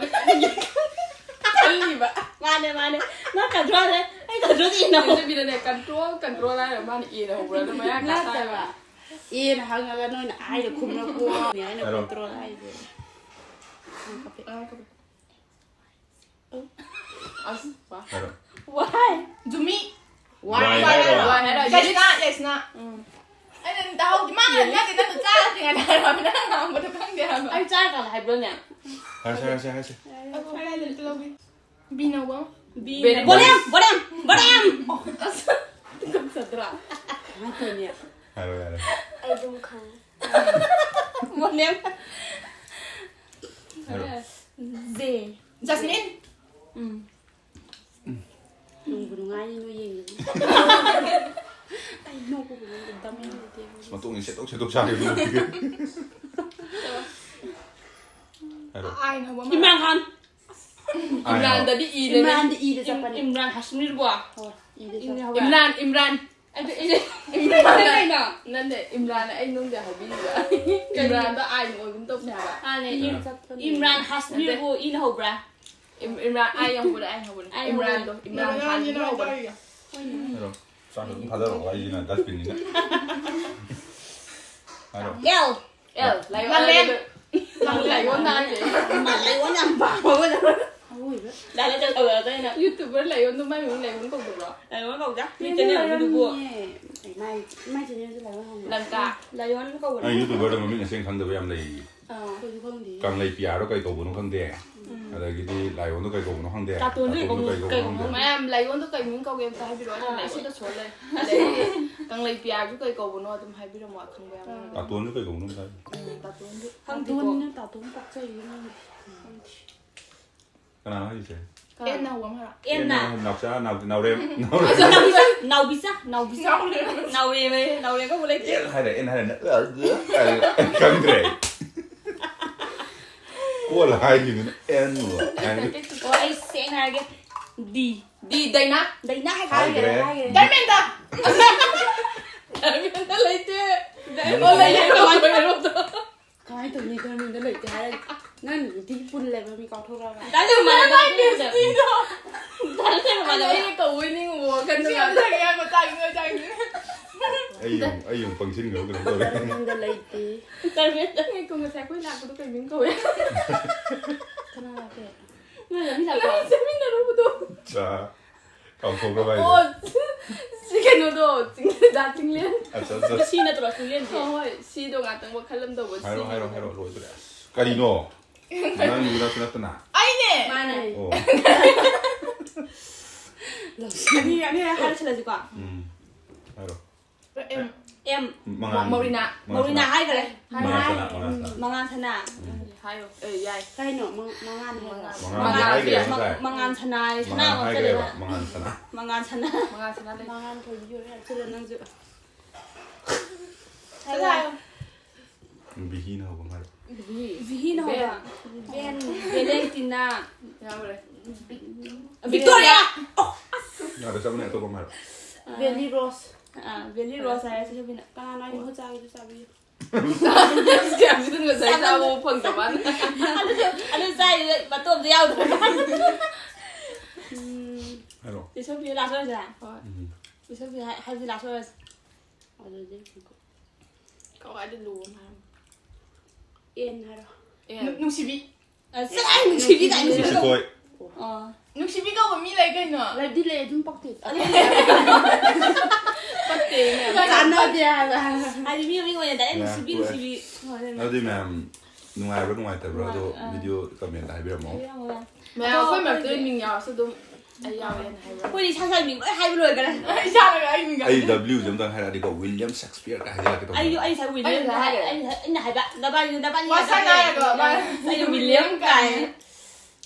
ꯈꯜꯂꯤꯕ꯫ ꯃꯥꯅꯦ, ꯃꯥꯅꯦ꯫ ꯅꯪ ꯀꯟꯇ꯭ꯔꯣꯜꯁꯦ, ꯑꯩ ꯀꯟꯇ꯭ꯔꯣꯜꯁꯦ ꯑꯦꯅ ꯍꯧꯕ꯫ ꯅꯠꯇꯕꯤꯗꯅꯦ, ꯀꯟꯇ꯭ꯔꯣꯜ, ꯀꯟꯇ꯭ꯔꯣꯜ ꯍꯥꯏꯔ ꯃꯥꯅ ꯑꯦꯅ ꯍꯧꯕ꯭ꯔꯥ? ꯑꯗꯨ ꯃꯌꯥ ꯅꯠꯇꯕ꯫ ꯀꯥꯊꯥꯏꯕ꯫ ꯑꯦꯅ ꯍꯪꯉꯒ ꯅꯣꯏꯅ ꯑꯥꯏꯗ ꯈꯨꯝꯂꯛꯄ ꯋꯥꯅꯤ, ꯑꯩꯅ ꯍꯥꯏꯔꯣ꯫ ꯀꯟꯇ꯭ꯔꯣꯜ ꯍꯥꯏꯁꯦ꯫ ꯑ, ꯀꯞꯄꯦ꯫ ꯑ, ꯀꯞꯄꯦ꯫ ꯑꯁ, ꯋꯥ꯫ ꯍꯥꯏꯔꯣ꯫ ꯋꯥꯏ꯫ ꯖꯨꯃꯤ꯫ ꯋꯥꯏ ꯋꯥꯏ ꯍꯥꯏꯔꯣ꯫ ꯍꯥꯏꯔꯣ꯫ ꯋꯥꯏ ꯍꯥꯏꯔꯣ꯫ ꯌꯥꯏꯁꯅꯥ, ꯌꯥꯏꯁꯅꯥ꯫ ꯎꯝ꯫ ꯑꯩꯅ ꯇꯥꯍꯧꯗꯦ꯫ ꯃꯥꯅ ꯅꯠꯇꯦ, ꯅꯪꯅ ꯆꯥꯗ꯭ꯔꯤꯉꯩꯗ ꯍꯥꯏꯔꯣ ꯍꯥꯏꯕ꯫ ꯅꯪꯅ ꯉꯥꯡꯕꯗꯣ ꯈꯪꯗꯦ ꯍꯥꯏꯕ꯫ ꯑꯩ ꯆꯥꯔꯀꯥꯟꯗ ꯍꯥꯏꯕ꯭ꯔꯣꯅꯦ? ꯍꯥꯏꯔꯁꯦ, ꯍꯥꯏꯔꯁꯦ, ꯍꯥꯏꯔꯁꯦ꯫ ꯑꯗꯨ ꯍꯥꯏꯔꯗꯤ ꯑꯝꯇ ꯂꯧꯒꯦ꯫ ꯕꯤꯅ ꯋꯥ꯫ ꯕꯤ꯫ ꯕꯣꯂꯦꯝ, ꯕꯣꯂꯦꯝ, ꯕꯣꯂꯦꯝ꯫ ꯀꯝ ꯆꯠꯇ꯭ꯔꯥ? ꯀꯃꯥꯏꯅ ꯇꯧꯅꯤ? ꯍꯥꯏꯔꯣ, ꯌꯥꯔꯦ꯫ ꯑꯩ ꯑꯗꯨꯝ ꯈꯪꯉꯦ꯫ ꯕꯣꯂꯦꯝ꯫ ꯍꯥꯏꯔꯣ꯫ ꯖꯦ꯫ ꯖꯁꯃꯤꯟ꯫ ꯎꯝ꯫ ꯅꯨꯡꯕꯨ ꯅꯨꯡꯉꯥꯏꯅꯤ ꯅꯣꯏ ꯌꯦꯡꯉꯤꯁꯦ꯫ ꯑꯩ ꯅꯣꯛꯄꯕꯨ ꯅꯣꯛꯄ ꯗꯝ ꯌꯥꯝ ꯂꯩꯇꯦ꯫ ꯃꯇꯣꯡꯁꯦ ꯁꯦꯠꯇꯣꯛ ꯁꯦꯠꯇꯣꯛ ꯆꯥꯔꯤꯕ ꯅꯨꯄꯤꯒ꯫ ꯍꯥꯏꯔꯣ꯫ ꯑꯥꯏꯅ ꯍꯧꯕ ꯑꯃ꯫ ꯏꯝꯔꯥꯟ ꯈꯥꯟ꯫ ꯑꯥꯏ ꯍꯧꯕ꯫ ꯏꯝꯔꯥꯟꯗꯗꯤ ꯏꯗꯅ꯫ ꯏꯝꯔꯥꯟꯗ ꯏꯗ ꯆꯠꯄꯅꯦ꯫ ꯏꯝꯔꯥꯟ ꯍꯥꯁꯃꯤꯔꯕꯨ꯫ ꯍꯣꯏ, ꯏꯗ ꯏꯝꯔꯥꯟ ꯆꯠꯄꯅꯦ꯫ ꯍꯧꯕ꯫ ꯏꯝꯔꯥꯟ, ꯏꯝꯔꯥꯟ꯫ ꯑꯗꯨ ꯏꯗ꯫ ꯏꯝꯔꯥꯟ ꯀꯩꯅꯣ? ꯅꯠꯇꯦ, ꯏꯝꯔꯥꯟ ꯑꯩ ꯅꯨꯡꯗꯤ ꯍꯥꯏꯕꯤꯕ꯫ ꯏꯝꯔꯥꯟꯗꯣ ꯑꯥꯏꯅ ꯑꯣꯏꯒꯨꯝ ꯇꯧꯕꯅꯦ ꯍꯥꯏꯕ꯫ ꯃꯥꯅꯦ, ꯏꯝ-, ꯏꯝꯔꯥꯟ ꯍꯥꯁꯃꯤꯔꯕꯨ ꯏꯅ ꯍꯧꯕ꯭ꯔꯥ? ꯏꯝ-, ꯏꯝꯔꯥꯟ ꯑꯥꯏ ꯌꯥꯝ ꯍꯧꯕꯅꯦ, ꯑꯥꯏ ꯍꯧꯕꯅꯦ꯫ ꯑꯥꯏ ꯏꯝꯔꯥꯟꯗꯣ, ꯏꯝꯔꯥꯟ ꯈꯥꯟ ꯍꯧꯕꯅꯦ꯫ ꯍꯥꯏꯔꯣ꯫ ꯆꯥꯛ ꯑꯗꯨꯝ ꯊꯥꯗꯔꯛꯑꯣ, ꯑꯩꯁꯤꯅ dustbinꯅꯤꯅ꯫ ꯍꯥꯏꯔꯣ꯫ ꯑꯦꯜ꯫ L, lion. ꯂꯥꯃꯦꯟ꯫ ꯅꯪ ꯂꯥꯏꯑꯣꯟ ꯅꯥꯏꯅꯦ꯫ ꯃꯥ ꯂꯥꯏꯑꯣꯟ ꯌꯥꯝ ꯄꯥꯝꯕ ꯑꯣꯏꯗꯕ꯫ ꯑꯋꯣꯏꯕ꯫ ꯂꯥꯏꯑꯣꯟ ꯇꯧꯔꯗ ꯑꯩꯅ꯫ YouTuber ꯂꯥꯏꯑꯣꯟꯗꯣ ꯃꯥꯏ ꯃꯃꯤꯡ ꯂꯥꯏꯑꯣꯟ ꯀꯧꯗꯕ꯭ꯔꯣ? ꯂꯥꯏꯑꯣꯟ ꯀꯧꯗ꯫ ꯃꯤ ꯂꯥꯏꯑꯣꯟ channel ꯑꯗꯨꯕꯨ꯫ ꯂꯩꯔꯝꯅꯤꯌꯦ꯫ ꯑꯩ ꯃꯥꯏ, ꯃꯥꯏ channelꯁꯨ ꯂꯥꯏꯑꯣꯟ ꯍꯧꯅ꯫ ꯂꯪꯀꯥ꯫ ꯂꯥꯏꯑꯣꯟ ꯀꯧꯕꯅꯦ꯫ ꯑꯩ YouTuberꯗ ꯃꯃꯤꯡ ꯑꯁꯦꯡ ꯈꯪꯗꯕ ꯌꯥꯝ ꯂꯩ꯫ ꯑꯥ, ꯑꯩꯈꯣꯏꯁꯨ ꯈꯪꯗꯦ꯫ ꯀꯪꯂꯩ ꯄꯤꯌꯥꯔꯗꯣ ꯀꯩ ꯀꯧꯕꯅꯣ ꯈꯪꯗꯦ꯫ ꯑꯗꯒꯤꯗꯤ ꯂꯥꯏꯑꯣꯟꯗꯣ ꯀꯩ ꯀꯧꯕꯅꯣ ꯈꯪꯗꯦ꯫ ꯇꯥꯇꯣꯟꯗꯣ ꯀꯩ ꯀꯧꯕꯅꯣ? ꯀꯩ ꯀꯧꯕꯅꯣ ꯈꯪꯗꯦ꯫ ꯃꯌꯥꯝ ꯂꯥꯏꯑꯣꯟꯗꯣ ꯀꯩ ꯃꯃꯤꯡ ꯀꯧꯒꯦ ꯑꯝꯇ ꯍꯥꯏꯕꯤꯔꯛꯑꯣ, ꯑꯩꯅ ꯂꯥꯏꯁꯤꯗ ꯁꯣꯜ ꯂꯩ꯫ ꯑꯗꯩ ꯀꯪꯂꯩ ꯄꯤꯌꯥꯔꯁꯨ ꯀꯩ ꯀꯧꯕꯅꯣ ꯑꯗꯨꯝ ꯍꯥꯏꯕꯤꯔꯝꯃꯣ, ꯑꯈꯪꯕ ꯌꯥꯎꯅ꯫ ꯇꯥꯇꯣꯟꯗꯣ ꯀꯩ ꯀꯧꯕꯅꯣ ꯑꯝꯇ ꯍꯥꯏꯕꯤꯔꯛꯑꯣ꯫ ꯎꯝ, ꯇꯥꯇꯣꯟꯗꯤ꯫ ꯇꯥꯇꯣꯟꯅ ꯇꯥꯇꯣꯟ ꯄꯛꯆꯩꯌꯦ ꯅꯪꯗꯤ꯫ ꯀꯅꯥꯅꯣ ꯍꯥꯏꯔꯤꯁꯦ? ꯑꯦꯟꯅ ꯍꯧꯕ ꯑꯃ ꯍꯥꯏꯔꯣ꯫ ꯑꯦꯟꯅ꯫ ꯅꯥꯎꯆꯥ, ꯅꯥꯎ-, ꯅꯥꯎꯔꯦꯝ, ꯅꯥꯎꯔꯦꯝ꯫ ꯅꯥꯎꯕꯤꯆꯥ, ꯅꯥꯎꯕꯤꯆꯥ꯫ ꯅꯥꯎꯔꯦꯝ ꯍꯥꯏꯌꯦ, ꯅꯥꯎꯔꯦꯝ ꯀꯧꯕ ꯂꯩꯇꯦ꯫ ꯑꯦꯟ ꯍꯥꯏꯔꯦ, ꯑꯦꯟ ꯍꯥꯏꯔꯦ, ꯅ-, ꯑꯩ ꯈꯪꯗ꯭ꯔꯦ꯫ ꯀꯣꯜ ꯍꯥꯏꯈꯤꯕꯅꯤꯅ ꯑꯦꯟ ꯍꯥꯏꯔꯦ꯫ ꯑꯣ, ꯑꯩ ꯁꯦꯡꯅ ꯍꯥꯏꯔꯒꯦ꯫ ꯗꯤ꯫ ꯗꯤ, ꯗꯥꯏꯅꯥ꯫ ꯗꯥꯏꯅꯥ ꯍꯥꯏ ꯍꯥꯏꯈ꯭ꯔꯦ꯫ ꯍꯥꯏꯈ꯭ꯔꯦ꯫ ꯗꯥꯏꯃꯦꯟꯗ꯫ ꯗꯥꯏꯃꯦꯟꯗ ꯂꯩꯇꯦ꯫ ꯑꯣ, ꯂꯩꯌꯦ꯫ ꯀꯃꯥꯏꯅ ꯇꯧꯅꯤ? ꯗꯥꯏꯃꯦꯟꯗ ꯂꯩꯇꯦ ꯍꯥꯏꯔꯒ ꯅꯪ ꯗꯤ ꯄꯨꯜꯂꯦꯕ ꯃꯤ ꯀꯥꯎꯊꯣꯛꯈ꯭ꯔꯒ꯫ ꯗꯥꯏꯃꯦꯟꯗ ꯂꯩꯇꯦ꯫ ꯗꯥꯏꯃꯦꯟꯗ ꯑꯗꯣ ꯑꯩꯅ ꯀꯧꯕꯩ ꯅꯤꯡꯉꯨꯕ ꯋꯥꯈꯜꯗ ꯁꯤ ꯌꯥꯝ ꯊꯛꯑꯦ ꯍꯥꯏꯕ ꯇꯥꯛꯏ ꯅꯣꯏ ꯇꯥꯛꯏ꯫ ꯑꯩ ꯌꯨꯝ, ꯑꯩ ꯌꯨꯝ ꯄꯪꯁꯤꯟꯈ꯭ꯔꯕ ꯀꯩꯅꯣꯝ ꯇꯧꯔꯦ꯫ ꯗꯥꯏꯃꯦꯟꯗ ꯂꯩꯇꯦ꯫ ꯗꯥꯏꯃꯦꯟꯗ ꯉꯥꯏꯈꯣ, ꯉꯁꯥꯏ ꯑꯩꯈꯣꯏ ꯂꯥꯛꯄꯗꯣ ꯀꯩ ꯃꯤꯡ ꯀꯧꯋꯦ? ꯀꯅꯥ ꯂꯥꯛꯀꯦ? ꯅꯣꯏ ꯂꯝꯕꯤ ꯂꯥꯛꯄ꯭ꯔꯣ? ꯅꯣꯏ ꯆꯠꯃꯤꯟꯅꯔꯨꯕꯗꯣ꯫ ꯆꯥ, ꯀꯥꯎꯊꯣꯛꯈ꯭ꯔꯕ ꯍꯥꯏꯁꯦ꯫ ꯑꯣ, ꯁꯤ ꯀꯩꯅꯣꯗꯣ, ꯆꯤꯡ-, ꯗꯥ ꯆꯤꯡꯂꯦꯟ꯫ ꯑꯠꯆꯥ, ꯑꯠꯆꯥ꯫ ꯁꯤ ꯅꯠꯇ꯭ꯔꯣ ꯆꯤꯡꯂꯦꯟꯁꯦ? ꯍꯣꯏ, ꯍꯣꯏ, ꯁꯤꯗꯣ ꯉꯥꯛꯇꯪ ꯋꯥꯈꯜ ꯑꯃ ꯇꯧꯕ, ꯍꯥꯏꯔꯣ, ꯁꯤ꯫ ꯍꯥꯏꯔꯣ, ꯍꯥꯏꯔꯣ, ꯂꯣꯏꯗ꯭ꯔꯦ꯫ ꯑꯁ, ꯀꯔꯤꯅꯣ? ꯅꯪ ꯅꯠꯇ ꯅꯠꯇꯅ? ꯑꯩꯅꯦ꯫ ꯃꯥꯅꯦ꯫ ꯑꯣ꯫ ꯑꯅꯤ ꯑꯅꯤ ꯍꯥꯏꯔꯁꯤꯜꯂꯁꯤꯀꯣ꯫ ꯎꯝ꯫ ꯍꯥꯏꯔꯣ꯫ ꯑꯦꯝ꯫ ꯑꯦꯝ꯫ ꯃꯉꯥꯟ꯫ ꯃꯧꯔꯤꯅꯥ꯫ ꯃꯉꯥꯟ ꯃꯧꯔꯤꯅꯥ ꯁꯅꯥ꯫ ꯍꯥꯏꯈꯔꯦ꯫ ꯃꯉꯥꯟ ꯁꯅꯥ, ꯃꯉꯥꯟ ꯁꯅꯥ꯫ ꯃꯉꯥꯟ ꯁꯅꯥ꯫ ꯎꯝ꯫ ꯍꯥꯏꯌꯣ꯫ ꯑꯦ, ꯌꯥꯏ꯫ ꯀꯩꯅꯣ? ꯃ- ꯃꯉꯥꯟ ꯍꯥꯏꯕ꯫ ꯃꯉꯥꯟ ꯍꯥꯏꯈ꯭ꯔꯦ ꯉꯁꯥꯏ꯫ ꯃꯉꯥꯟ ꯁꯅꯥ ꯃꯉꯥꯟ ꯁꯅꯥ ꯍꯥꯏꯈ꯭ꯔꯦꯕ, ꯃꯉꯥꯟ ꯁꯅꯥ꯫ ꯃꯉꯥꯟ ꯁꯅꯥ꯫ ꯃꯉꯥꯟ ꯁꯅꯥ ꯂꯩ꯫ ꯃꯉꯥꯟ ꯊꯣꯏꯕꯤ ꯑꯣꯏꯔꯦ꯫ ꯆꯠꯂꯣ ꯅꯪꯁꯨ꯫ ꯆꯠꯂꯣ ꯍꯥꯏꯌꯣ꯫ ꯕꯤꯍꯤꯅ ꯍꯧꯕ ꯑꯃ ꯍꯥꯏꯔꯣ꯫ ꯚꯤꯍꯤꯅ ꯍꯧꯕ꯫ ꯚꯦꯟ꯫ ꯚꯦꯂꯦꯟꯇꯤꯅꯥ꯫ ꯌꯥꯎꯔꯦ꯫ ꯚꯤꯛꯇꯣꯔꯤꯌꯥ꯫ ꯌꯥꯔꯦ, ꯆꯞ ꯃꯥꯟꯅꯩ, ꯑꯇꯣꯞꯄ ꯑꯃ ꯍꯥꯏꯔꯣ꯫ ꯚꯦꯂꯤ ꯔꯣꯁ꯫ ꯑꯥ, ꯚꯦꯂꯤ ꯔꯣꯁ ꯍꯥꯏꯔꯦ ꯆꯤꯁꯨꯕꯤꯅ꯫ ꯀꯅꯥꯅꯣ ꯑꯩ ꯃꯍꯨꯠ ꯆꯥꯕꯤꯗꯨ ꯆꯥꯕꯤꯌꯨ꯫ ꯌꯥꯝꯁꯤꯗꯤ ꯉꯁꯥꯏ ꯆꯥꯕ ꯐꯪꯗ ꯃꯥꯅ꯫ ꯑꯗꯨ ꯑꯗꯨ ꯆꯥꯏꯗꯨꯗ ꯃꯇꯣꯝꯗ ꯌꯥꯎꯗ꯭ꯔꯣ? ꯍꯥꯏꯔꯣ꯫ ꯆꯤꯁꯨꯕꯤ ꯂꯥꯁ ꯑꯣꯏꯔꯁꯦ꯫ ꯎꯝ꯫ ꯆꯤꯁꯨꯕꯤ ꯍꯥꯏ- ꯍꯥꯏꯕꯗꯤ ꯂꯥꯁ ꯑꯣꯏꯔꯁꯦ꯫ ꯑꯗꯨꯗꯤ ꯀꯋꯥꯏꯗ ꯂꯨ ꯑꯃ ꯍꯥꯏꯔꯝꯃꯣ꯫ ꯑꯦꯟ ꯍꯥꯏꯔꯣ꯫ ꯑꯦ꯫ ꯅꯨꯡꯁꯤꯕꯤ꯫ ꯑ, ꯆꯠꯂꯣ, ꯑꯩ ꯅꯨꯡꯁꯤꯕꯤ ꯀꯥꯏꯅ ꯅꯨꯡꯁꯤꯕꯤ꯫ ꯅꯨꯡꯁꯤꯈꯣꯏ꯫ ꯑꯥ꯫ ꯅꯨꯡꯁꯤꯕꯤ ꯀꯧꯕ ꯃꯤ ꯂꯩ ꯀꯩꯅꯣ? ꯂꯩꯗꯤ ꯂꯩ, ꯑꯗꯨꯝ ꯄꯛꯇꯦ꯫ ꯄꯛꯇꯦꯅꯦ꯫ ꯆꯥꯟꯅꯗꯦ ꯍꯥꯏꯕ꯫ ꯍꯥꯏꯗꯤ ꯃꯤ ꯃꯃꯤꯡ ꯑꯣꯏꯅ ꯗꯥꯏꯔꯦꯛ ꯌꯥ, ꯅꯨꯡꯁꯤꯕꯤ, ꯍꯣꯏ꯫ ꯅꯨꯡꯁꯤꯕꯤ꯫ ꯍꯣꯏ, ꯍꯣꯏ꯫ ꯑꯗꯨꯗꯤ ꯃꯌꯥꯝ ꯅꯨꯡꯉꯥꯏꯕ꯭ꯔꯥ ꯅꯨꯡꯉꯥꯏꯇꯕ꯭ꯔꯥ ꯑꯗꯣ ꯑꯥ꯫ Video command ꯍꯥꯏꯕꯤꯔꯝꯃꯣ꯫ ꯍꯥꯏꯕꯤꯔꯝꯃꯣ꯫ ꯃꯌꯥꯝ ꯑꯗꯣ ꯑꯩꯈꯣꯏ ꯃꯔꯛꯇ ꯑꯩꯈꯣꯏꯒꯤ ꯃꯤꯡ ꯌꯥꯎꯔꯁꯨ ꯑꯗꯨꯝ ꯑꯩ ꯌꯥꯎꯋꯦꯅ ꯍꯥꯏꯕꯤꯔꯝꯃꯣ꯫ ꯑꯩꯈꯣꯏꯗꯤ ꯏꯁꯥ ꯏꯁꯥꯒꯤ ꯃꯤꯡ ꯂꯣꯏ ꯍꯥꯏꯕ ꯂꯣꯏꯈꯔꯦ꯫ ꯏꯁꯥꯅ ꯑꯩ ꯃꯤꯡ ꯑꯩ ꯗꯕ꯭ꯂꯤꯎꯁꯦ ꯑꯝꯇꯪ ꯍꯥꯏꯔꯛꯑꯗꯤꯀꯣ, ꯋꯤꯂꯤꯌꯝ ꯁꯦꯛꯁꯄꯤꯌꯔ ꯀꯥꯏ ꯍꯥꯏꯖꯤꯜꯂꯛꯀꯦ ꯇꯧꯕꯅꯦ꯫ ꯑꯩꯁꯨ ꯑꯩ ꯉꯁꯥꯏ ꯋꯤꯂꯤꯌꯝ ꯑꯩ ꯉꯁꯥꯏ ꯍꯥꯏꯈ꯭ꯔꯦ꯫ ꯑꯩ ꯉꯁꯥꯏ- ꯑꯩꯅ ꯍꯥꯏꯕ ꯅꯕꯥꯅꯤ ꯅꯕꯥꯅꯤ ꯋꯥꯁꯛ ꯍꯥꯏꯔꯒ ꯃꯥ- ꯑꯩꯅ ꯋꯤꯂꯤꯌꯝ ꯀꯥꯏ꯫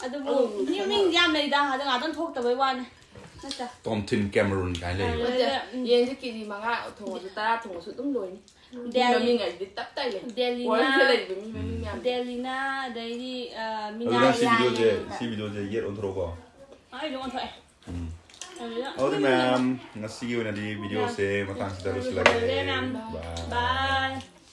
ꯑꯗꯨꯕꯨ ꯑꯗꯨ ꯃꯤ ꯃꯤꯡ ꯌꯥꯝ ꯂꯩꯗ, ꯑꯗꯣ ꯉꯥꯛꯇꯪ ꯊꯣꯛꯇꯕꯩ ꯋꯥꯅꯤ ꯅꯠꯇ꯭ꯔꯥ? ꯇꯣꯝꯊꯤꯟ ꯀꯦꯃꯔꯨꯟ ꯀꯥꯏꯅ ꯂꯩꯌꯦꯕ꯫ ꯅꯠꯇꯦ, ꯎꯝ꯫ ꯌꯦꯟꯁꯦ ꯀꯦꯖꯤ ꯃꯉꯥ ꯊꯣꯡꯉꯁꯨ ꯇꯔꯥ ꯊꯣꯡꯉꯁꯨ ꯑꯗꯨꯝ ꯂꯣꯏꯅꯤ꯫ ꯃꯤ ꯗꯦꯜꯂꯤ꯫ ꯃꯃꯤꯡ ꯍꯥꯏꯗꯤ ꯇꯞ ꯇꯥꯏ ꯂꯩ꯫ ꯗꯦꯜꯂꯤꯅ- ꯋꯥꯔꯜꯗ ꯂꯩꯔꯤꯕ ꯃꯤ ꯃꯃꯤꯡ ꯃꯌꯥꯝ꯫ ꯗꯦꯜꯂꯤꯅ, ꯑꯗꯩꯗꯤ, ꯑ, ꯃꯤꯅꯥ ꯑꯗꯨ ꯅꯪ ꯁꯤ ꯌꯥꯏ ꯚꯤꯗꯤꯑꯣꯁꯦ, ꯌꯥꯏ꯫ ꯁꯤ ꯚꯤꯗꯤꯑꯣꯁꯦ ꯌꯦꯠ ꯑꯣꯟꯊꯣꯔꯛꯑꯣꯀꯣ꯫ ꯑꯩ ꯑꯗꯨꯝ ꯑꯣꯟꯊꯣꯛꯑꯦ꯫ ꯎꯝ꯫ ꯑꯗꯨꯗ- ꯑꯗꯨꯗꯤ ꯃꯌꯥꯝ, ꯉꯁꯤꯒꯤ ꯑꯣꯏꯅꯗꯤ ꯚꯤꯗꯤꯑꯣꯁꯦ ꯃꯇꯥꯡꯁꯤꯗ ꯂꯣꯏꯁꯤꯜꯂꯒꯦ꯫ ꯂꯣꯏꯁꯤꯜꯂꯒꯦ ꯃꯌꯥꯝ꯫ ꯕꯥꯏ꯫ ꯕꯥꯏ꯫